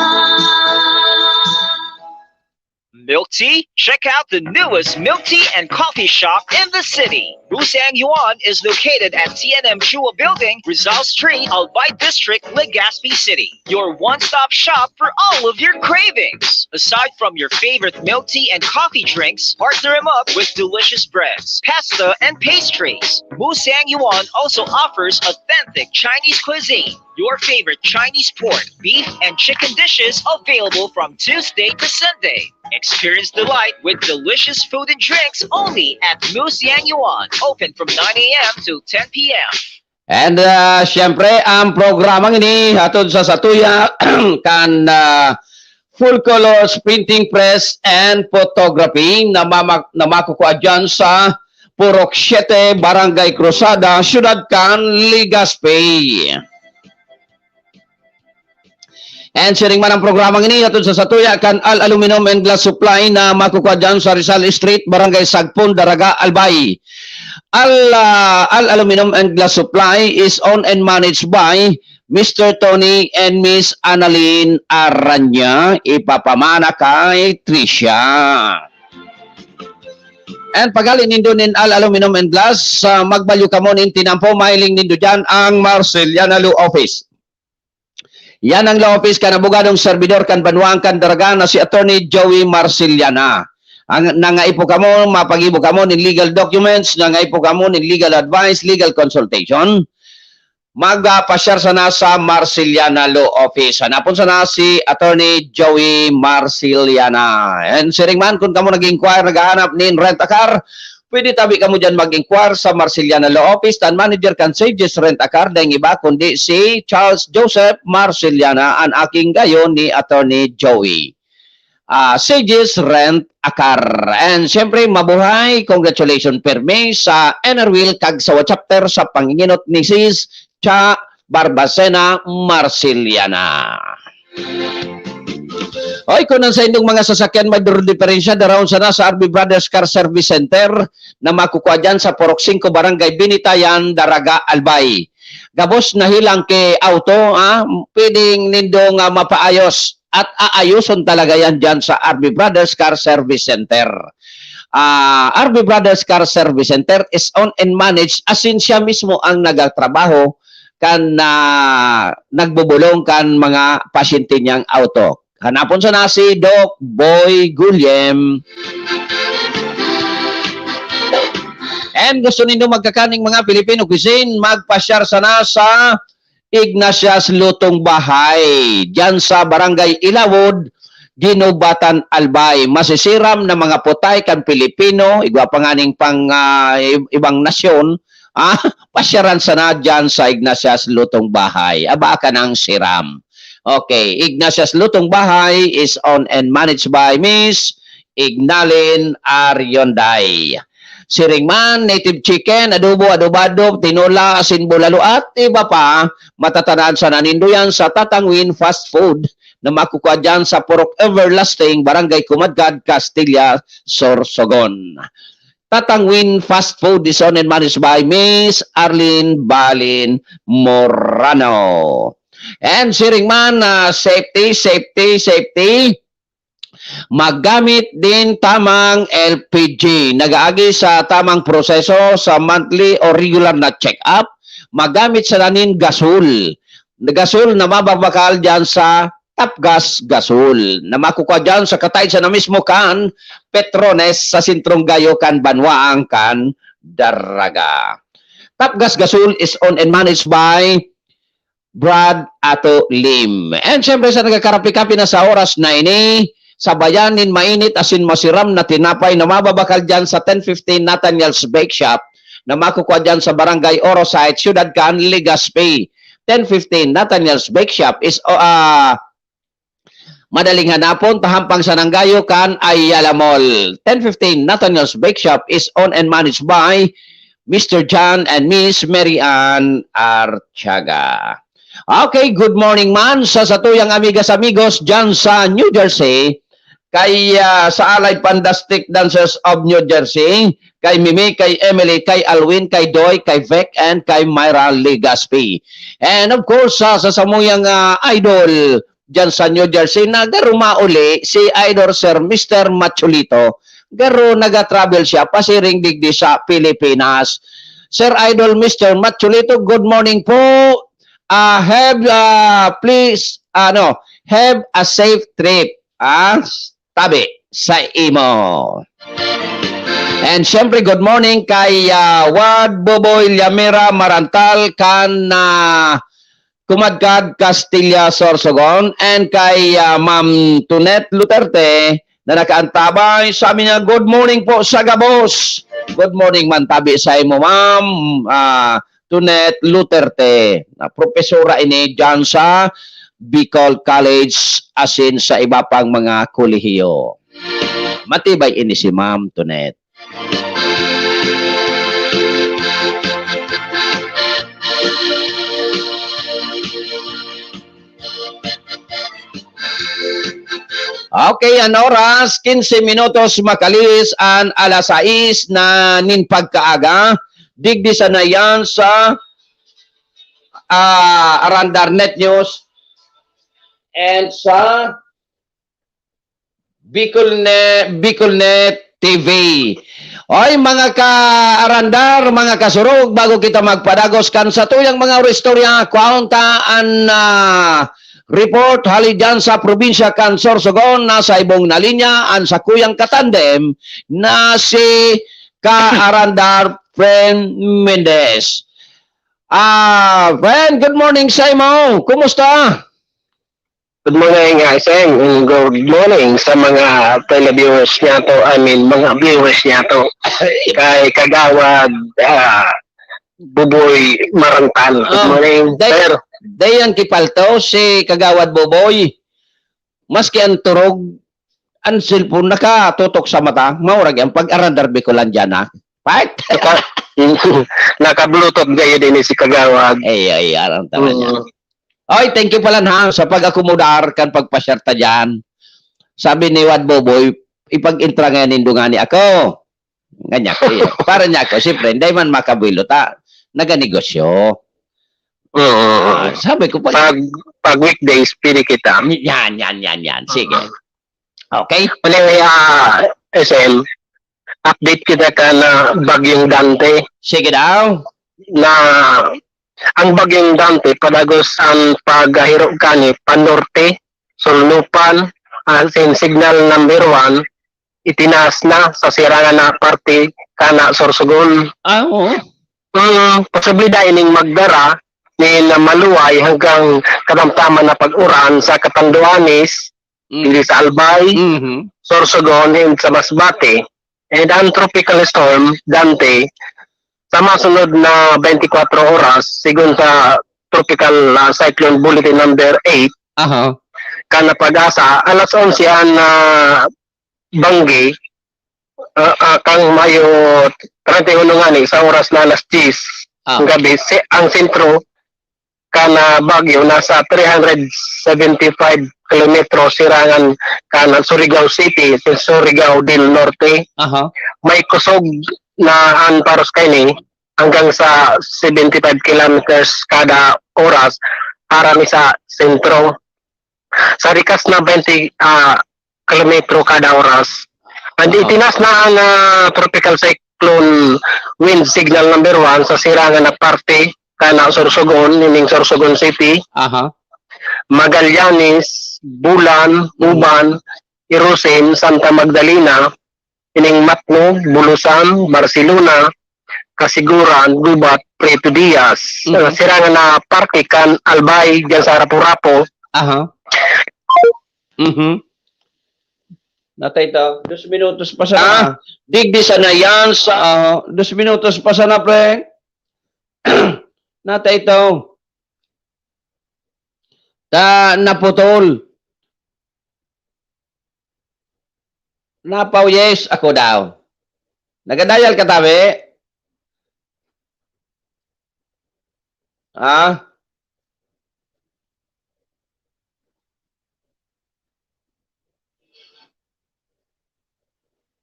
Milk tea? Check out the newest milk tea and coffee shop in the city. Musang Yuan is located at T N M Chua Building, Rizal Street, Albay District, Legazpi City. Your one-stop shop for all of your cravings. Aside from your favorite milk tea and coffee drinks, partner 'em up with delicious breads, pasta, and pastries. Musang Yuan also offers authentic Chinese cuisine. Your favorite Chinese pork, beef, and chicken dishes available from Tuesday to Sunday. Experience delight with delicious food and drinks only at Musang Yuan. Open from nine a m to ten p m. And, ah, siyempre, ang programang ini hatod sa satuya kan, ah, Full Colors Printing Press and Photography na mama-, na makukua dyan sa Purok Siete, Barangay Cruzada, Siyudad kan Legazpi. And siring man ang programang ini, hatod sa satuya kan Al Aluminum and Glass Supply na makukuha dyan sa Rizal Street, Barangay Sagpon, Daraga, Albay. Al, ah, Al Aluminum and Glass Supply is owned and managed by Mister Tony and Miss Annalyn Aranya, ipapamana kay Tricia. And paghali nindo nin Al Aluminum and Glass, ah, magbalyo kamo nin tinampo, mahiling nindo dyan ang Marceliana Law Office. Yan ang law office kan abogadong servidor kan banwaan kan Daraga na si Attorney Joey Marceliana. Ang nangaipo kamo, mapagibo kamo nin legal documents, nangaipo kamo nin legal advice, legal consultation, magpasyar sana sa Marceliana Law Office. Hanapon sana si Attorney Joey Marceliana. And siring man, kung kamo nag-inquire, naghahanap nin rent a car, pwede tabi kamo dyan mag-inquire sa Marceliana Law Office. Tan manager kan Sages Rent a Car, daing iba kundi si Charles Joseph Marceliana, an aking gayo ni Attorney Joey. Ah, Sages Rent a Car. And siyempre, mabuhay, congratulations permi sa Enerwheel Cagsawa Chapter sa panginginot ni Sis Cha Barbacena Marceliana. Oy, kung ang saindong mga sasakyan may duro diferensya, daraon sana sa R B Brothers Car Service Center na makukuha dyan sa Purok singko, Barangay Binitayan, Daraga, Albay. Gabos na hilang ki auto, ah, pwedeng nindong, ah, mapaayos at aayoson talaga yan dyan sa R B Brothers Car Service Center. Ah, R B Brothers Car Service Center is owned and managed, as in siya mismo ang nagatrabaho kan, ah, nagbubulong kan mga pasyente niyang auto. Hanapon sana si Doc Boy Guillem. And gusto nindo magkakaning mga Filipino cuisine, magpasyar sana sa Ignatius Lutong Bahay, diyan sa Barangay Ilawod, Guinobatan, Albay. Masisiram na mga putay kan Pilipino, igwa pa nganing pang, ah, i-, ibang nasyon, ah, pasyaran sana diyan sa Ignatius Lutong Bahay. Aba ka ng siram. Okay, Ignatius Lutong Bahay is owned and managed by Miss Ignalin Arionday. Siring man, native chicken, adobo, adobado, tinola, asin bulalo, at iba pa, matatanan sana nindo yan sa Tatangwin Fast Food na makukuha dyan sa Purok Everlasting, Barangay Kumadkad, Castilla, Sorsogon. Tatangwin Fast Food is owned and managed by Miss Arlene Balin Morano. And siring man, ah, safety, safety, safety. Maggamit din tamang L P G. Nag-aagi sa tamang proseso sa monthly o regular na check-up. Maggamit sana nin gasol. Gasol na mababakal dyan sa Tapgas Gasol, na makukuha dyan sa kataid sana mismo kan Petrones sa sentrong gayo kan banwaan kan Daraga. Tapgas Gasol is owned and managed by Brad Ato Lim. And syempre, sa nagkakarapi-kapi na sa oras na ini, sabayan nin mainit asin masiram na tinapay na mababakal dyan sa ten fifteen Nathaniel's Bake Shop na makukuha dyan sa Barangay Orosite, Siyudad kan Legazpi. Ten fifteen Nathaniel's Bake Shop is, ah, madaling hanapon, tahampang sa Nanggayo kan Ayala Mall. Ten fifteen Nathaniel's Bake Shop is owned and managed by Mister John and Miss Mary Ann Artiaga. Okay, good morning man sa satuyang amigas amigos dyan sa New Jersey, kay, ah, sa Allied Pandastic Dancers of New Jersey, kay Mimi, kay Emily, kay Alwin, kay Doy, kay Vec, and kay Myra Legaspi. And of course, sa, sa samuyang, ah, idol dyan sa New Jersey na garo mauli, si Idol Sir Mister Macholito, garo naga-travel siya pasiring digdi sa Pilipinas. Sir Idol Mister Macholito, good morning po. Ah, have, ah, please, ano, have a safe trip. Ah, tabi sa imo. And syempre, good morning kay, ah, Wad Boboy Llamera Marantal kan, ah, Kumadkad, Castilla, Sorsogon, and kay, ah, Ma'am Tunet Luterte na nakaantabay. Sabi niya, "Good morning po sa gabos." Good morning man tabi sa imo, Ma'am, ah, Tunet Luterte, na propesora ini diyan sa Bicol College, asin sa iba pang mga kolehiyo. Matibay ini si Ma'am Tunet. Okay, an oras, quince minutos makalihis an alas sais na nin pagkaaga. Digdi sana yan sa, ah, Arandar Net News and sa Bicol Ne-, Bicol Net T V. Oy, mga ka-Arandar, mga kasurog, bago kita magpadagos kan satuyang mga istorya, kuhaon ta an, ah, report hali dyan sa probinsya kan Sorsogon. Nasa ibong na linya an sakuyang katandem na si ka-Arandar Fren Mendez. Ah, Fren, good morning sa imo. Kumusta? Good morning, S M. Good morning sa mga televiewers niyato, I mean, mga viewers niyato. Kay Kagawad, ah, Buboy Marantal. Good Oh, morning, day-, sir. Dayan kipalto si Kagawad Buboy. Maski ang turog, ang cellphone nakatutok sa mata, maurag ang pag-arandar Bicolandia na. Part? Naka-, naka-Bluetooth kayo din si Kagawad. Ay, ay, arang talaga. Mm. Oy, thank you pala, ha, sa pag-akomodar kan pagpasyar ta diyan. Sabi ni Wad Boboy, "Ipag-intra ngayon nindo ngani ako." Nganyan ko, iyo. Para niya ako, siyempre, hindi man makabuelo ta. Naganegosyo. Oo, oo. Ah, sabi ko, pag Pag, pag weekdays, pili kita. Yan, yan, yan, yan. Sige. Oo. Okay? Anyway, ah, S M, update kita kan Bagyong Dante. Sige daw. Na ang Bagyong Dante, padagos an paghahiro kani, panorte, Solnopan, as in signal number one, itinaas na sa sirangan na parte kan Sorsogon. Ah, oo. Mm, posible da ining magdara nin maluway hanggang katamtaman na pag-uran sa Catanduanes, Mm. Hindi sa Albay, Mhm. Sorsogon, and sa Masbate. And ang tropical storm, Dante, sa masunod na twenty-four oras, sigon sa Tropical, ah, Cyclone Bulletin number eight, Aha. kan Pag-asa, alas onse an, ah, banggi, ah, ah, kan Mayo treinta y uno ngani, sa oras na alas diyes Ah. ng gabi, si, ang sentro kan, ah, bagyo nasa three hundred seventy-five kilometro sirangan kan Surigao City, sa Surigao del Norte. Aha. May kusog na an paros kaini hanggang sa seventy-five kilometers kada oras, harani sa sentro. Sa rikas na twenty, ah, kilometro kada oras. And Aha. itinaas na ang, ah, tropical cyclone wind signal number one sa sirangan na parte kan Sorsogon, nining Sorsogon City, Aha. Magallanes, Bulan, Mm. Uban, Irosin, Santa Magdalena, ining Matnog, Bulusan, Barcelona, Casiguran, Gubat, Prieto Diaz. Mhm. Ah, sirangan na parte kan Albay, diyan sa Rapu-Rapu. Aha. Mhm. Natay ta, dos minutos pa sana. Ah, digdi sana yan sa Ah, dos minutos pa sana, pre. Natay ta. Ta, naputol. Napaw, yes, ako daw. Nagadayal ka, tabi? Ah?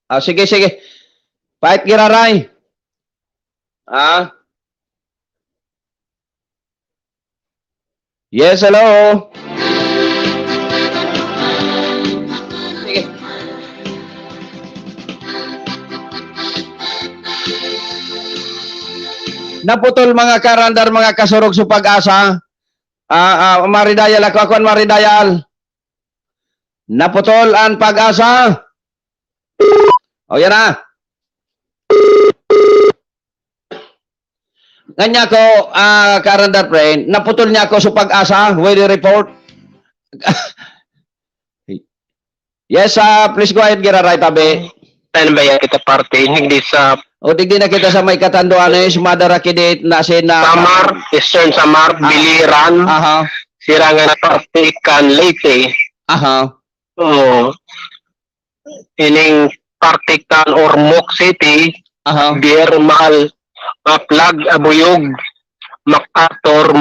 Ah, sige, sige. Pait giraray. Ah? Yes, hello. Sige. Naputol, mga karandar, mga kasurog sa Pag-asa. Ah, ah, maridayal ako, ako an maridayal. Naputol an Pag-asa. O, yan na. Nganyan ako, ah, karandar, friend, naputol niya ako sa Pag-asa, weather report. Yes, ah, please go ahead, giraray, tabi. Saan ba yan kita parte? Hindi sa O, digdi na kita sa may Catanduanes, madara kidit, na si na Samar, Eastern Samar, Ah. Biliran, Aha, sirangan na parte kan Leyte. Aha. Oo. Ining parte kan Ormoc City, Aha. Bier, Mahal, Maplag, Abuyog, MacArthur,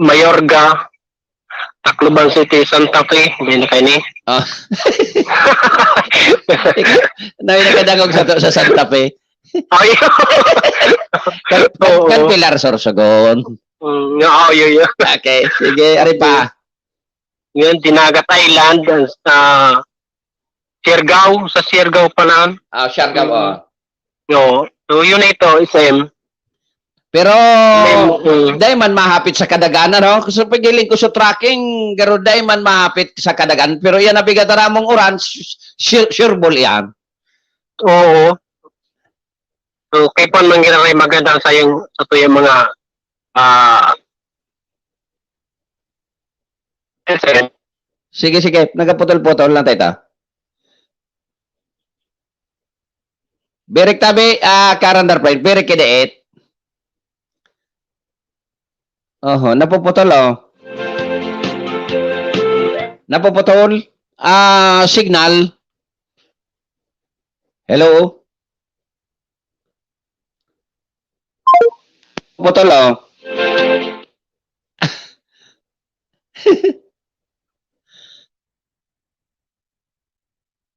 Mayorga, Tacloban City, Santa Fe, may na kayo ni. Oh. Ikaw, na yung nakadangog sa, sa Santa Fe. Ay, Kan, kan Oo. Pilar Sorsogon. Mm, oo, yun, yun. Okay, sige, ari pa. Yun, Dinagat Island, sa Siargao, sa Siargao pala. Ah, Siargao, oh. No. So, yun na ito, S M. Pero, Mm. dai man mahapit sa kadaganan, no? Kasi pagiling ko sa tracking, garo dai man mahapit sa kadaganan. Pero yan, nabigat na ramong uran, sure, sure ball yan. Oo. So, kay Pan Mangiraray, maganda sa yung, sa tuyang mga, ah, S M. Sige, sige. Nagaputol-putol lang tayo. Berek tabi, ah, Karandar Pride. Berek kidait. Oho, napuputol, oh. Napuputol. Ah, signal. Hello? Putol, oh.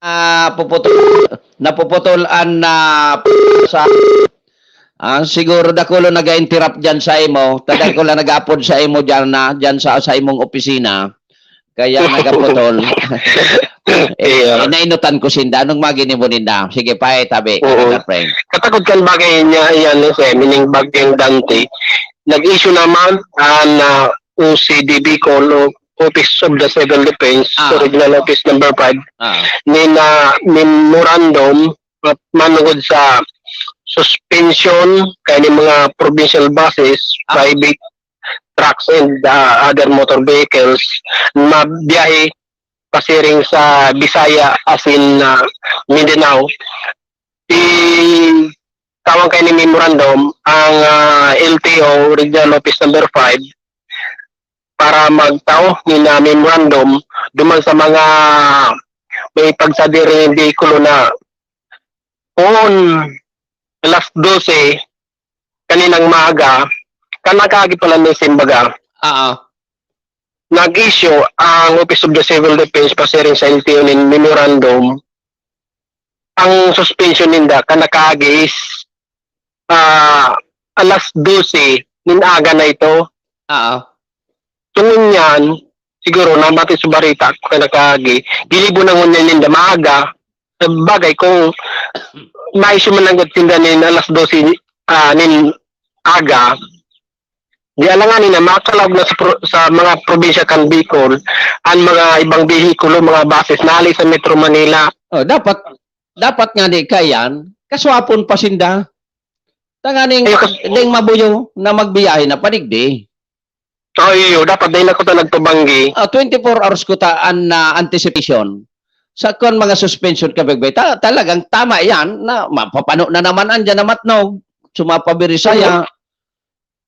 Ah, puputol, napuputol an, ah, sa, ah, siguro dakulo naga-interrupt diyan sa imo, ta dakulo nag-apod sa imo diyan na, diyan sa, sa imong opisina. Kaya nagaputol. Eh, Iya. eh, nainutan ko sinda. Anong maginibo ninda? Sige, pa, eh, tabi. Oo. Ano, friend? Katakod kan bagay niya, iyan, no, sir, meaning bagyong Dante. Nag-issue naman an, ah, O C D Bicol o Office of the Civil Defense, Ah. Regional Office number five, Ah, ni na memorandum at manungod sa suspension kani mga provincial buses, Ah. private trucks and, ah, other motor vehicles na biyahe pasiring sa Bisaya as in, ah, Mindanao. I tawag kay ni memorandum ang, ah, L T O Regional Office number five para magtao ni na memorandum duman sa mga may pagsadiri ng bihikulo na poon alas dose kaninang maaga, kan nakaagi pala ni simbaga, oo. Nag-issue ang Office of the Civil Defense pasiring sa L T O nin memorandum. Ang suspension ninda kan nakaagi is, ah, alas dose nin aga na ito. Oo. So, ngunyan, siguro, namati sa barita, kan nakaagi, ginibo na ngunyan ninda maaga. Sa bagay, kung ma-issue man ang sinda nin alas dose, ah, nin aga, di alangan na makalaog na sa, pro- sa mga probinsya kan Bicol, ang mga ibang bihikulo, mga buses, nali sa Metro Manila. Oh, dapat, dapat nga di kayan, kaswapon pa sinda. Tanganing, Ay, kas- ding mabuyo na magbiyahe na padigdi. So, iyo, dapat dahil ako ta nagpabanggi. Ah, twenty-four hours ko ta an ah, anticipation. Sa kon mga suspension ka begbay, ta, talagang tama yan na mapapano na naman andyan na matnog. Sumapabirisaya.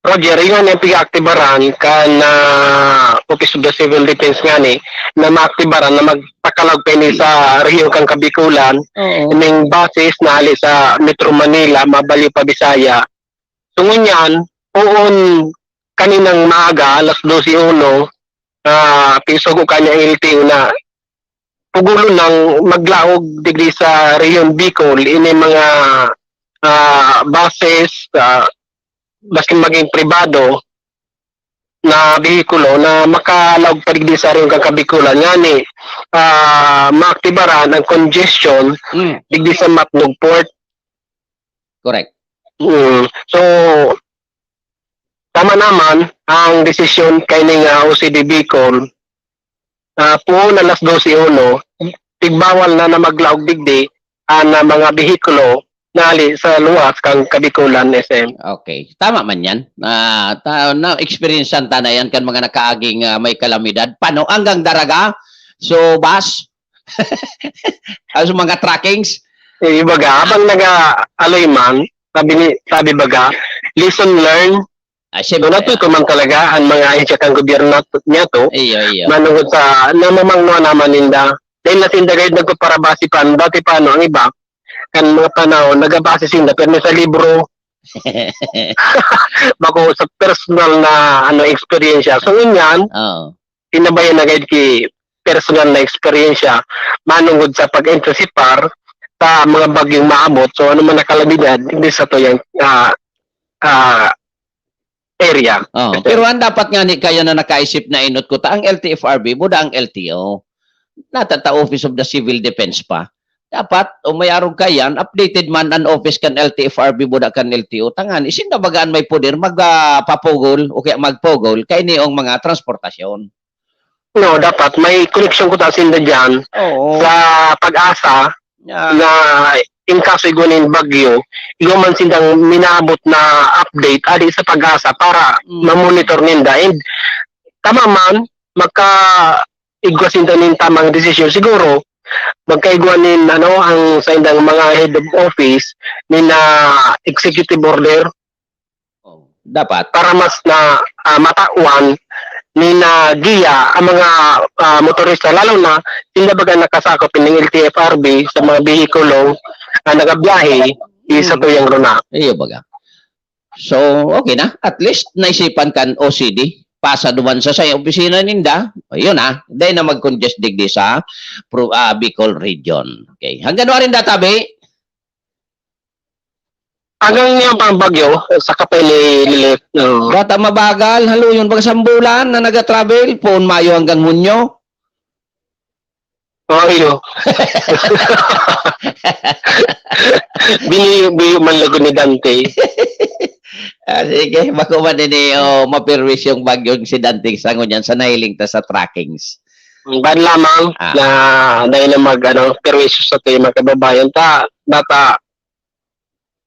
Roger, yun yung pag-aaktibaran kan ah, Office of the Civil Defense nga ni, na maaktibaran na magpakalaog pa ini sa rehiyon kan Kabikulan, Oo. ining basis na hali sa Metro Manila, mabalyo pa Bisaya. So ngunyan, poon kaninang maaga, alas dose uno, ah, pisugo kanya ang L T O na pugulon nang maglaog digdi sa Rehiyon Bicol, ini mga, ah, buses, ah, maski maging pribado na behikulo na makalaog pa digdi sa Rehiyon kan Kabikulan. Ngani, ah, maaktibaran ang congestion Mm, digdi sa Matnog Port. correct. Mm. So, tama naman ang desisyon kay ning, ah, O C D Bicol. Ah, poon alas dose uno, tigbawal na na maglaog digdi ang, ah, mga behikulo na hali sa luwas kan Kabikulan, S M. Okay. Tama man yan. Ah, ta, na, experience ta na yan kan mga nakaaging ah, may kalamidad. Pano hanggang daraga. So, bus. As mga trackings. Eh, baga, habang nag-aaloy man, sabi ni, sabi baga, lesson learned. Ah, So, siyempre. natuto man talaga ang mga ahensya kan gobyerno niya to. Iyo, iyo. Manungod sa namamangnuan naman ninda. Dahil na sinda gayud nagpaparabasi pa, dati pa, ano, ang iba, kan mga panahon, nagabase sinda, pero sa libro, bako sa personal na, ano, eksperyensya. So, yun yan, Oo. hinabayan na gayud ki personal na eksperyensya manungod sa pag-antisipar sa mga bagyong maabot. So, ano man na kalamidad, hindi sa tuyang, ah, ah, area. Oh, pero ang dapat nga ni kayo na nakaisip na inot ko ta, ang L T F R B, buda ang L T O. Natata Office of the Civil Defense pa. Dapat, o may arog kayan, updated man an office kan L T F R B, buda kan L T O. Tangan, isin na baga an may poder mag, ah, papugol o kaya magpugol kay niong mga transportasyon. No, dapat may koneksyon ko ta sinda dyan Oo. sa pag-asa Yeah. na in kaso igwa nin bagyo, igwa man sindang minabot na update adi sa pag-asa para Mm. ma-monitor ninda. And tama man, maka igwa sinda nin tamang desisyon. Siguro, magkaigwa nin, ano, ang sa indang mga head of office, nin, ah, executive order Oh, dapat. para mas na, ah, matawan nin, ah, giya ang mga, ah, motorista, lalo na sinda baga nakasakop ning L T F R B sa mga behikulo, ah, nagabiyahe, sa Mm. tuyang runa. Iyo baga. So, okay na. At least, naisipan kan O C D. Pasa duman sa, sa opisina ninda. Ayun na. Dahil na mag-congest digdi sa pro-, ah, Bicol region. Okay. Hanggang duwa rin data, be? Hanggang yung pang bagyo, sa kapay ni Lilith. Oo. Bata mabagal, haluyon, baga sambulan na nag-travel, poon Mayo hanggang Hunyo. Oh, iyo. Binuyo-buyo man lugod ni Dante. Ah, sige, bako man ini, oh, maperwisyo ang bagyong si Dante sa ngunyan sa nahiling ta sa trackings. Ban lamang Ah. na dahil na mag, ano, perwisyo sa ating mga kababayan ta, bata,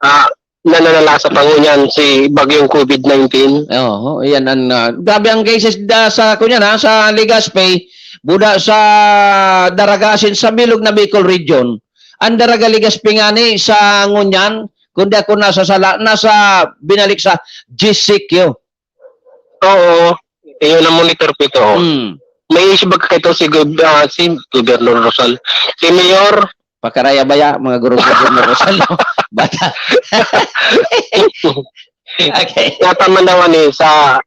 ah, nananalasa pa ngunyan si bagyong covid nineteen. Oo, iyan ang, ah, grabe ang cases da, sa, kunyan, ha, sa Legazpi, buda sa Daraga, asin sa bilog na Bicol region. Ang Daraga Legazpi ngani sa ngunyan, kundi ako nasa sala, nasa binalik sa G C Q. Oo, iyon ang monitor ko ito. Mm. May issue ba kayo si Gob-, ah, si Gobernador Rosal? Si Mayor? Pakaraya baya, mga gurong Gobernador Rosal, no? Bata. Okay. Nataman daw, ano, eh, sa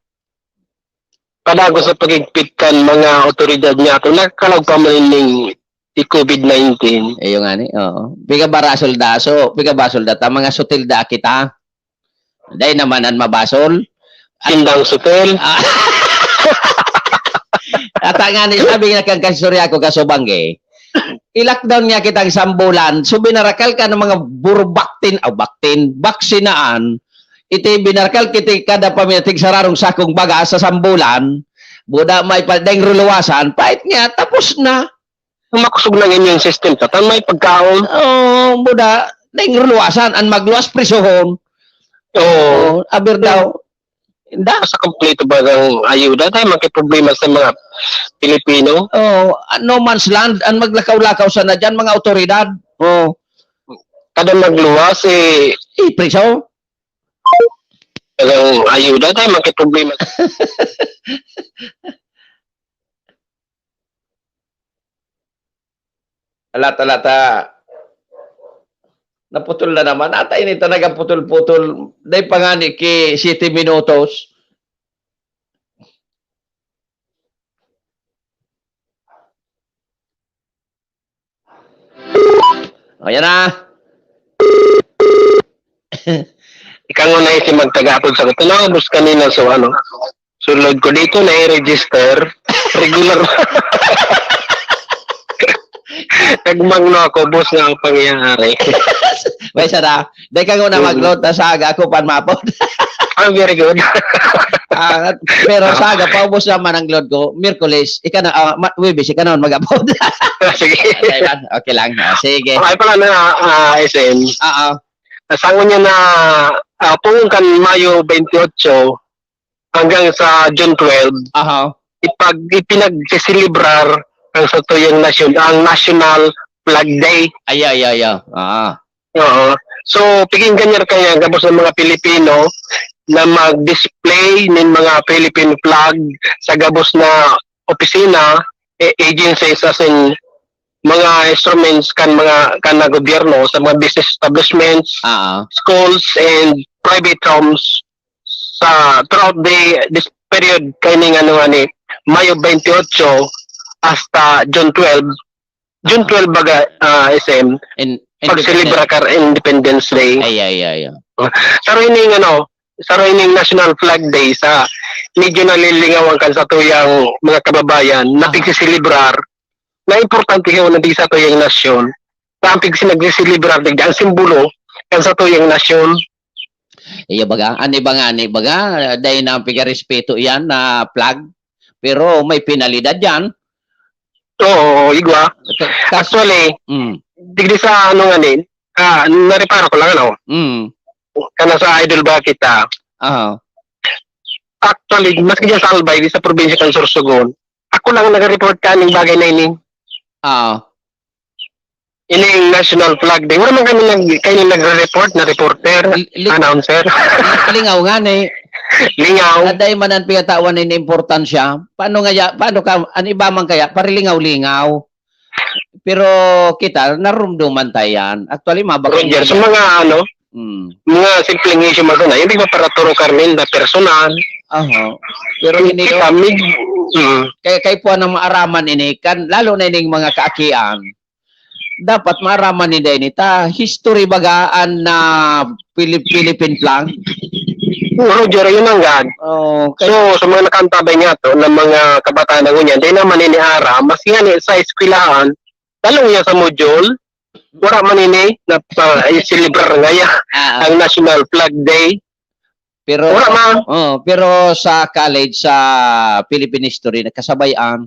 padago sa pagigpit kan mga otoridad niya, kung nakakalaog pa man ning si covid nineteen. Iyo ngani, oo. Piga ba ra soldaso, piga ba soldata, mga sutil da kita. Dai naman an mabasol. Sindang sutil. Ah. Ata ngani, sabi nga kan kaistorya ko, kasubang, eh. I-lockdown niya kitang sambulan. So, binarakal ka ng mga burubaktin, aw, baktin, baksinaan. Iti binarakal kiti kada pamilya, tigsararong sakong baga sa sambulan. Buda may pa, daing ruluwasan, pait niya, tapos na. Kung makusog ng immune system ta, tan may pagkaon. Oo, buda, daing ruluwasan, an magluwas, prisohon. Oo. Oo, aber daw. Inda. Sa kompleto ba ng ayuda? Tayo magkaproblema sa mga Pilipino? Oo, no man's land, ang maglakaw-lakaw sana dyan, mga otoridad. Oo. Kada magluwas, eh, Eh, priso. Talagang ayuda, tayo magkaproblema. Alat, alat, ah. Naputol na naman. Ata ini talagang putol-putol. Dai pa nga ni ki siyete minutos. O, yan na. Ikaw nga na si magtagapon sa kuto. Naubos kanina, so ano, sulod ko dito na i-register. Regular. Nagmangno ako, boss, nga ang pangyayari. May sana. Dai ka nguna Mm. mag-load, ta sa aga ako pan mapod. Ah, very good. Ah, pero sa aga, paubos naman ang load ko. Miyerkules, ika na, ah, ma-, Huwebes, ika naman mag-upload. Ah, sige. Okay lang, okay lang. Ah, sige. Okay pala na, ah, S M. Oo. Nasangon niya na, ah, poon kan Mayo twenty-eight hanggang sa June twelve, Aha. ipag-, ipinagseselebrar ang satuyang nasyon, ang National Flag Day. Ay, ay, ay, ay. Ah. Oo. So, piging ganyan kaya gabos ng mga Pilipino na mag-display nin mga Philippine flag sa gabos na opisina, eh, agencies, as in, mga instruments kan mga, kan na gobyerno, sa mga business establishments, Ah. schools, and private homes sa, throughout the, this period, kaining ano nga ni, Mayo twenty-eight hasta June twelve, June twelve baga, ah, S M, In, pagselebra independent. Ka Independence Day. Ay, ay, ay, ay. Saro ining ano, saro ining National Flag Day sa medyo nalilingawan kan satuyang mga kababayan na Aha. Pagsiselebrar na importante yun na di satuyang nasyon. Na ang pagsi-, nagsiselebrar digdi, ang simbolo kan satuyang nasyon. Iya baga, ani ba nga, ani baga, dahil na ang pigarespeto yan na flag, pero may penalidad yan. Oo, igwa. Ka-, kas- Actually, Mm. digdi sa ano nga ni, ah, nareparo ko lang, ano, Mm. kana sa Idol ba kita? Aha. Actually, maski dyan sa Albay, di sa probinsya kan Sorsogon, ako lang nag-report ka ning bagay na ini. Ah. Ining National Flag Day. Wala man kami nag-, kayo nagre-report na reporter, Li-, li-, announcer. Li-, lingaw nga ni. Lingaw. Aday man ang pinatawan nin importansya. Paano nga ya-, paano ka, ang iba man kaya, parilingaw-lingaw. Pero kita, narumduman tayo yan. Actually, mabakal Roger, nga sa yan. Mga ano, Mm. Mga simpleng issue man sana, hindi pa para turo Carmen na personal. Aha. Pero Hindi ini, kami, mm. Kaya, kaya po ang maaraman ini, kan, lalo na ining mga kaakian, dapat maaraman ni Denny ta, history baga an na Philip-, Philippine flag. Oo, Roger, yun ang gag. Oh, kaya So, sa mga nakantabay nga to, ng mga kabataan na ngunyan, di naman iniara, mas nga ni sa eskwelahan, talong niya sa module, wala man ini na pa, i-celebrar ngaya Ah, ah. ang National Flag Day. Pero, Wala man. Oh, pero sa college, sa Philippine History, nagkasabay ang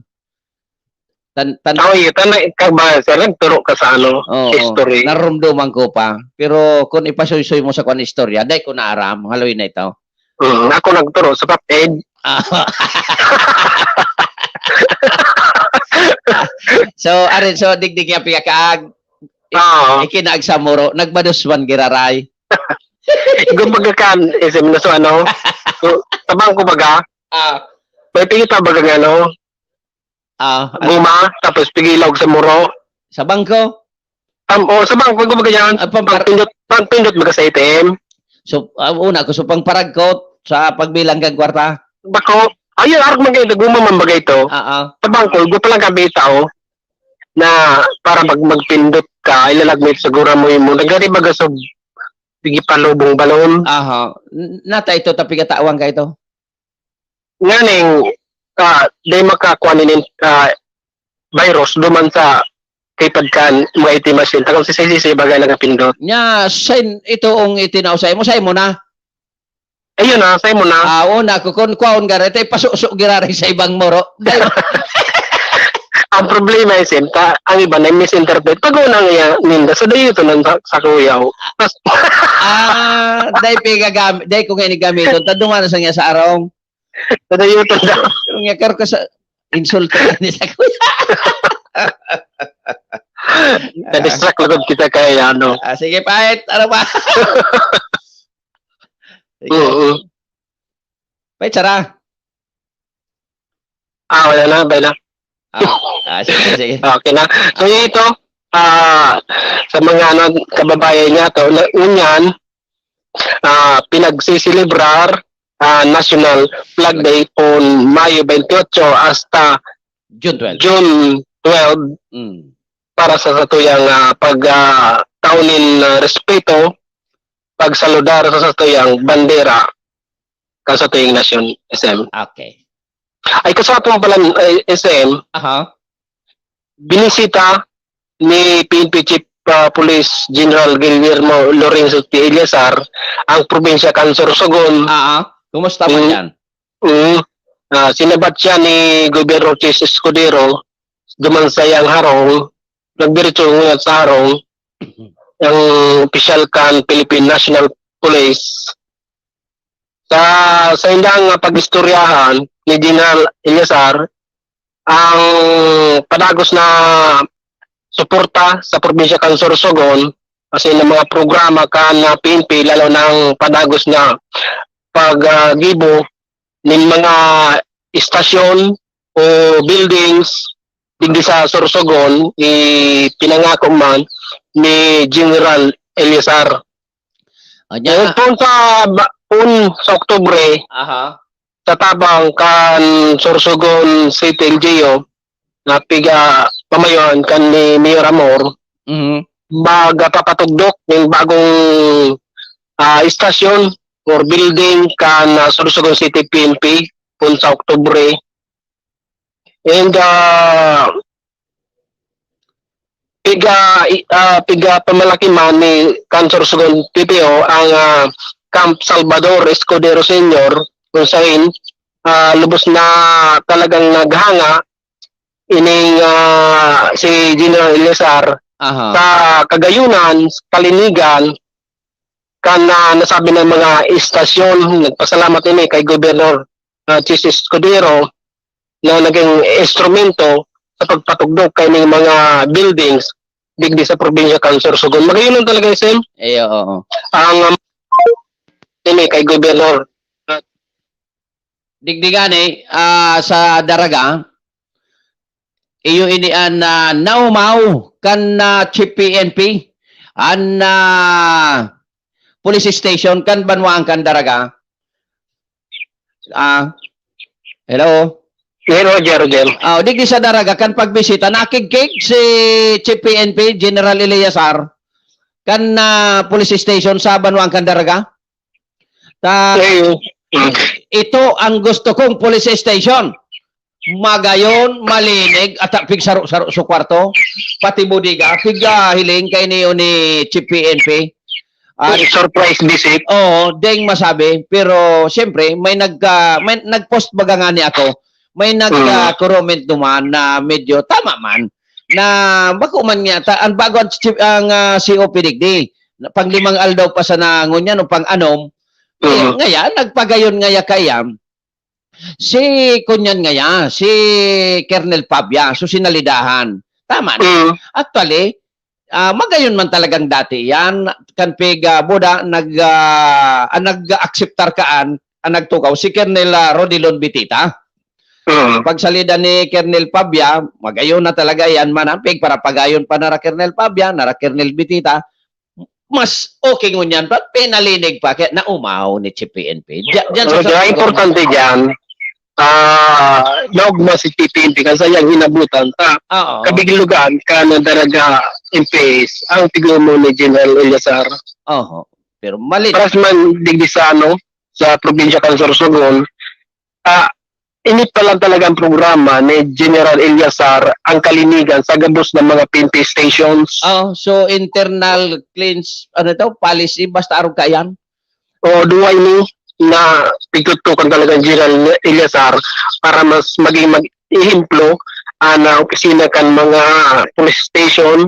tan-, tan- Oh, yun. Tan-, ka ba, sir, nagturo ka sa ano, Oo, history? Narumduman ko pa. Pero kung ipasuysoy mo sa kwan istorya, dai ko naaram. Haloy na ito. Mm, ako nagturo sa Pap Ed. Ah. So, arin, so, digdig niya pigakaag. Ik-, Oo. Ikinaag sa muro, nagbados man giraray. Kumbaga kan, isim na so ano, so, sa bangko baga, Ah. may pigita baga nga, no? Ah, ano? Guma, tapos pigilog sa muro. Sa bangko? Tam-, oh, sa bangko, kumbaga yan, Ah, pampar- pangpindot, pangpindot baga sa A T M. So, ah, una ko, so pangparagkot sa pagbilang kang kwarta? Bako. Ayun, arog man kayo, guma man baga ito. Ah, ah. Sa bangko, guto lang kami tao na para mag-, magpindot ka, ilalagmit siguro mo yung muna. Gari baga sa, sige palubong balon. Aha. N-, nata ito, tapigatawan ka ito? Nganing, ah, di makakuha ninin, ah, virus duman sa kay pagkan mga itim asin. Takon si Sisi, si bagay nagapindot. Nya, sain ito ang itinaw sa imo? Sa imo na? Ayun na, sa imo na. Ah, oo na, kukun, kwaon ka rin. Ito, ipasuso giraray sa ibang muro. Dahil Ang problema is, ta, ang iba na misinterpret. Pag unang iya, ninda, sa dayo ito nang sa, sa kuyaw. Tas Ah, dahil pigagami-, dahil kung nga ini gamiton, tadungan na sa niya sa arong. Sa dayo ito na. Kung nga karo ka sa insulto na ni sa kuya. Na-distract lugod kita kay ano. Ah, sige, pahit. Ano ba? Sige. Oo. Pahit, sara. Ah, wala na, wala na. Ah, ah, sige, sige. Okay na. So, ito, ah, sa mga ano, kababayan niya to, na, ngunyan, ah, pinagsiselebrar, ah, National Flag Day pon Mayo twenty-eight hasta June twelve. June twelve Mm. para sa satuyang, ah, pag, ah, taon nin, ah, respeto, pagsaludar sa satuyang bandera, kan satuyang nasyon, S M. Okay. Ay, kasapon pala, eh, S M, Aha. binisita ni P N P Chief, ah, Police General Guillermo Lorenzo T. Eleazar ang probinsya kan Sorsogon. Ah, ah. Kumusta man Mm. yan? Mm. Ah, sinabat siya ni Gobernador Chis Escudero duman sa iyang harong, nagdiretso ngunyan sa harong, ang opisyal kan Philippine National Police. Sa, sa indang pag-istoryahan ni General Eleazar, ang padagos na suporta sa probinsya kan Sorsogon, kasi ng mga programa kan, ah, P N P, lalo na ang padagos na pag, ah, gibo nin mga istasyon o buildings digdi sa Sorsogon, ipinangako man ni General Eleazar. O, nya Ngayon po sa ba-, pon sa Oktubre, Aha. sa tabang kan Sorsogon City L G U, na piga pamayohan kan ni Mayor Amor, Mhm. magpapatugdok nin bagong, ah, istasyon or building kan, ah, Sorsogon City P N P kun sa Oktubre. And, ah, piga, i-, ah, piga pamalaki man ni kan Sorsogon P P O ang, ah, Camp Salvador Escudero Senior, kung sain, ah, lubos na talagang naghanga ining, ah, si General Eleazar Aha. sa kagayunan, kalinigan, kan, ah, nasabi ng mga istasyon. Nagpasalamat ini kay Gobernador, ah, Chiz Escudero na naging instrumento sa pagpatugdok kaining mga buildings digdi sa probinsya kan Sorsogon. Magayon lang talaga, S M. Eh, oo. Ang, um, ini kay Gobernador. Digdi gani, ah, sa Daraga, iyo ini an, ah, naumaw kan, ah, Chief P N P, an, ah, police station kan banwaan kan Daraga. Ah, hello? Hey, Roger, Roger. Ah, digdi sa Daraga, kan pagbisita, nakigkig si Chief P N P, General Eleazar, kan, ah, police station sa banwaan kan Daraga. Ta-, Hey, mm. Ito ang gusto kong police station. Magayon, malinig, at pigsaro-saro sa kwarto. Pati bodega, pigahiling kay niyo ni Chief P N P. Ah, Surprise visit. Oo, deng masabi. Pero, siyempre, may nagka-, may nag-post baga nga ni ako. May Mm. nagka-comment duman na medyo tama man. Na bako man nga, ta-, ang bago ang chi-, ang, ah, C O P digdi. Na pang limang aldaw pa sana ngunyan o pang anom. Eh, Mm. ngaya, nagpagayon ngaya kaiyan. Si kunyan ngaya, si Colonel Pabia, so sinalidahan. Tama na. Mm. Actually, ah, magayon man talagang dati yan. Kan pig, ah, Buda, nag, ah, ang nag-akseptar kaan, ang nagtukaw, si Colonel, ah, Rodilon Bitita. Mm. Pagsalida ni Colonel Pabia, magayon na talaga yan, man, ang pig, para pagayon pa nara Colonel Pabia, nara Colonel Bitita, mas okay ngunyan pa, pinalinig pa, kaya naumaw ni Chief P N P. Diya-, diyan sa Roger, ang Sorsogon. Importante diyan, ah, naugma si Chief P N P kasi yang hinabutan ta. Oo. Kabiglugan ka na Daraga M P S, ang tigurmo ni General Eleazar. Oho. Pero mali. Paras man digdi sa, ano, sa probinsya kan Sorsogon, ah, ini pa lang talaga ang programa ni General Eleazar, ang kalinigan sa gabos na mga P N P stations. Oh, so internal cleans, ano to, policy, basta arog kaiyan? O, duwa ini na pigtutukan talaga ni General Eleazar para mas maging mag-ehemplo ang, ah, opisina kan mga police station,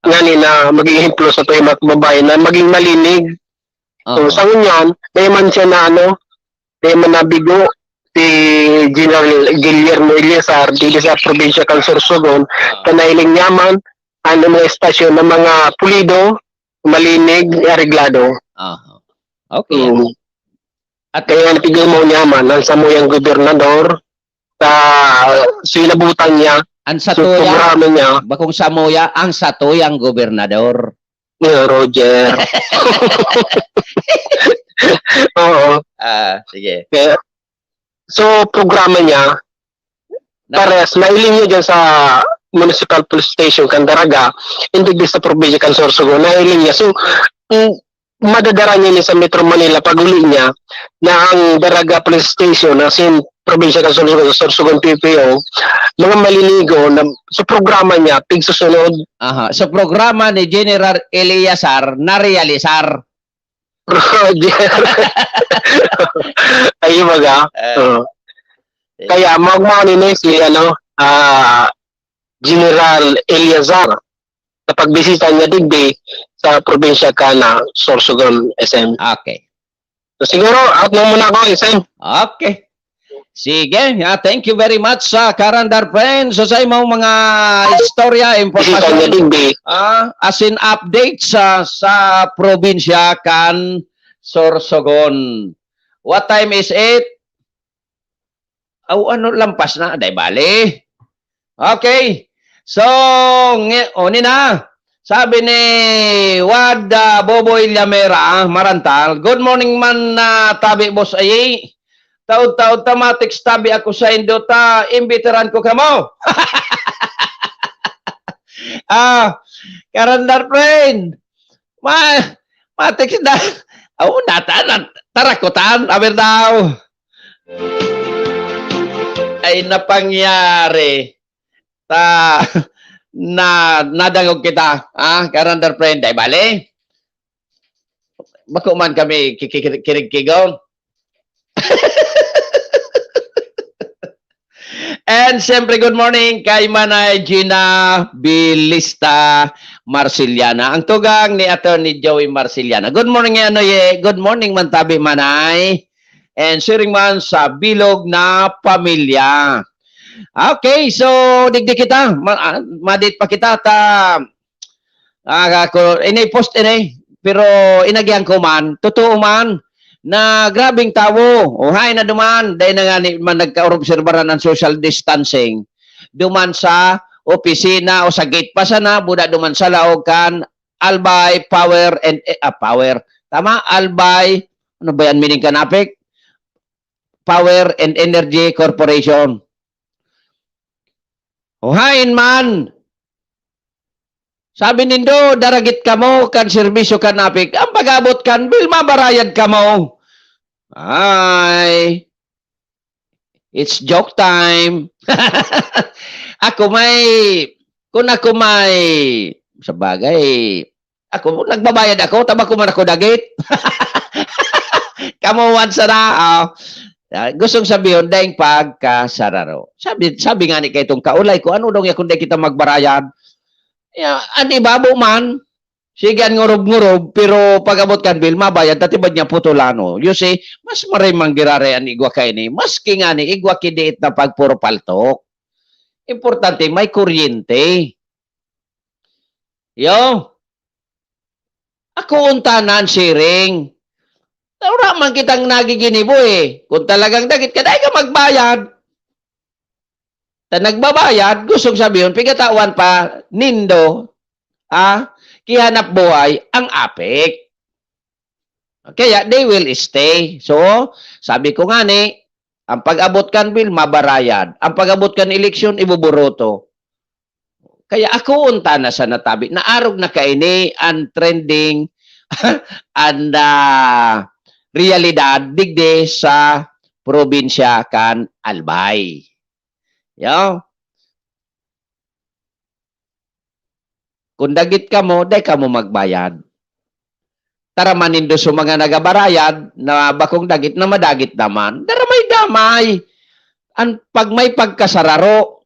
ngani na maging ehemplo sa tuyang mga kababayan na maging malinig. Oo. So, sa ngunyan, dai man siya na ano, dai man nabigo si General Guillermo Eleazar dito sa probinsya kan Sorsogon, Oo. ta nahiling niya man ang mga estasyon ng mga pulido, malinig, areglado. Aha. Okay. Mm. At kaya natigurmo niya man ang samuyang gobernador sa sinabutan niya, Ang sa satuya, programa niya. Bakong samuya, ang satuyang gobernador. Yeah, Roger. Oo. Ah, sige. Kaya, so, programa niya, Na- parehas, nailing niya dyan sa Municipal Police Station, kan Daraga, hindi din sa probinsya kan Sorsogon, nailing niya. So, mm, madadara niya ni sa Metro Manila pag-uli niya na ang Daraga Police Station, as in, probinsya kan Sorsogon, Sorsogon P P O, mga malinigo na sa programa niya, pigsusunod. Aha, sa programa ni General Eleazar, narealisar. Roger. Ayun baga. Eh. Oo. Eh. Kaya, maugma ni si, ano, ah, General Eleazar sa pagbisita niya digdi sa probinsya kan Sorsogon, S M. Okay. So, siguro, out na muna ako, S M. Okay. Sige, ah, thank you very much sa Karandar Friends. So, sa imong mga istorya, Bisita niya impormasyon, digdi. Ah, as in updates sa, sa probinsya kan Sorsogon. What time is it? Aw, ano, lampas na. Dai bali. Okay. So, nge-, o, ni na. Sabi ni Wad, ah, Boboy Llamera, Marantal, "Good morning man, ah, tabi, Boss Ayi. Taod-taod ta ma-text tabi ako saindo ta imbitaran ko kamo. Ah, karandar friend. Ma-, ma-text na. Oh, nata-, nat-, tarakutan. Aber daw. Ay, napangyari. Ta, na, nadangog kita. Ah, karandar friend. Ay, bale. Bako man kami kikirigkigon. And siyempre, good morning kay Manay Gina Bilista Marciliana, ang tugang ni Attorney Joey Marciliana. Good morning, ano ye? Good morning, Mantabi Manay. And siring man sa bilog na pamilya. Okay, so digdi kita, ma-, ah, madit pa kita ta, ah, ako, ini post ini, pero inagihan ko man, totoo man, na grabing tawo. O, hain na duman, dahil na nga ni, man nagkaorobserbaran ang social distancing. Duman sa opisina o sa gate pa sana, buda duman sa laog kan Albay Power and, eh, ah, Power. Tama? Albay, ano ba yan meaning kan APEC? Power and Energy Corporation. O hain man, sabi nindo, daragit kamo kan serbisyo kan APEC. Ang pag-abot kan bill, mabarayad kamo. Ay, it's joke time. Ako may, kung ako may, sa bagay, ako, nagbabayad ako, taba ko man ako dagit. Kamuwan sana, ah. Ah, gustong sabihon, daing pagkasararo. Sabi, sabi nga ni kaitong kaulay ko, ano daw niya kung di kita magbarayad? Ya, an ibabo man, sige an ngurob-ngurob, pero pag-abot kan bill, mabayad, tatibad niya putulano. You see, mas marimang giraray an igwa kaini, maski nga ni igwa ki diit na pagpuro paltok. Importante, may kuryente. Yo. Ako unta nan siring. Wala man kitang nagiginibo eh. Kung talagang dagit ka, dai ka magbayad. Ta nagbabayad, gustong sabihon, pigatawan pa nindo, ah, kihanap buhay ang APEC. Kaya they will stay. So, sabi ko nga ni, ang pag-abot kan bill, mabarayad. Ang pag-abot kan eleksyon, ibuboroto. Kaya ako unta na sa natabi, naarog na kaini ang trending, ang, ah, realidad digdi sa probinsya kan Albay. Yo? Kung dagit kamo, dai kamo magbayad. Taraman nindo sa mga nagabarayad na bakong dagit na madagit naman. Daramay-damay. Ang pag may pagkasararo,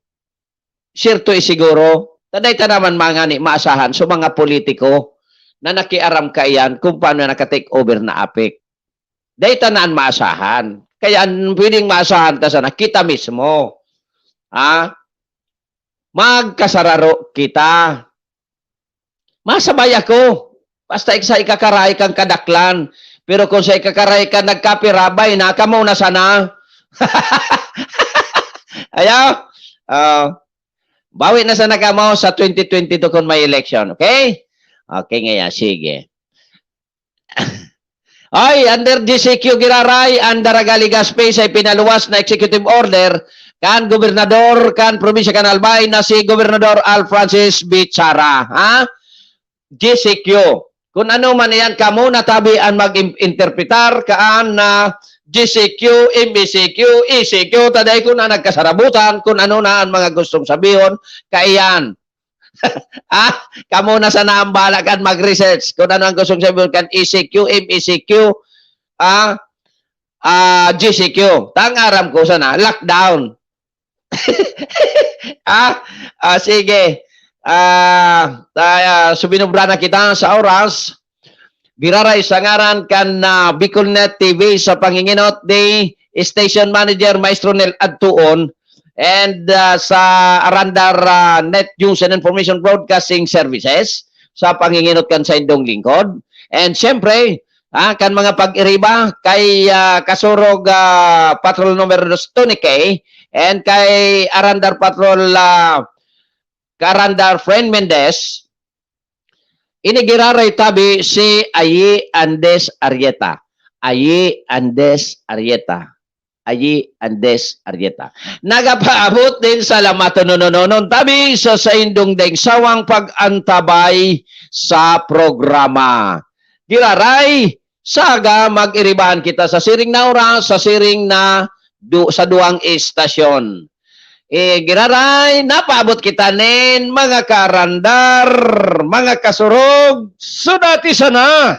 siyerto isiguro, ta dai ta naman mangani maasahan sa mga politiko na nakiaram kaiyan kung paano naka-take over na APEC. Dai ta naan maasahan. Kaya ang pwedeng maasahan ta sana, kita mismo. Ha? Magkasararo kita. Masabay ako. Basta ik-, sa ikakaray kang kadaklan. Pero kung sa ikakaray ka nagkapirabay na, kamo na sana. Ayaw? Ah, bawi na sana kamo sa twenty twenty-two kung may election, okay? Okay, ngayon, sige. Ay, under G C Q giraray, ang Daraga Legazpi sa ipinaluwas na executive order kan gobernador kan probinsya kan Albay na si Gobernador Al Francis Bichara, ha? G C Q. Kung ano man iyan, kamo na tabi ang mag-interpretar kaan na G C Q, M E C Q, E C Q, taday ko na nagkasarabutan kung ano na ang mga gustong sabihon, kaiyan. Ah, kamo na sana ang bahala kan mag-research kung ano ang gustong sabihon kan E C Q, M E C Q, ah, ah, G C Q. Tang aram ko sana, lockdown. Ah, ah, sige. Ah, ta-, ah, subinubra na kita sa oras. Giraray sa ngaran kan, ah, Bicolnet T V sa panginginot ni Station Manager Maestro Nel Adtuon and, ah, sa Arandar, ah, Net News and Information Broadcasting Services sa panginginot kan saindong lingkod. And siyempre, ah, kan mga pag-iriba kay, ah, Kasurog, ah, Patrol Number Dos Tony K and kay Arandar Patrol, ah, Karandar Friend Mendez, ini giraray tabi si Ayi Andes Arrieta. Ayi Andes Arrieta. Ayi Andes Arrieta. Nagapaabot din sa lamatonononon tabi sa saindong daing sawang pag-antabay sa programa. Giraray, saga mag-iribahan kita sa siring na oras, sa siring na du- sa duwang estasyon. Eh, giraray, napaabot kita nin mga karandar, mga kasurog, sudati sana.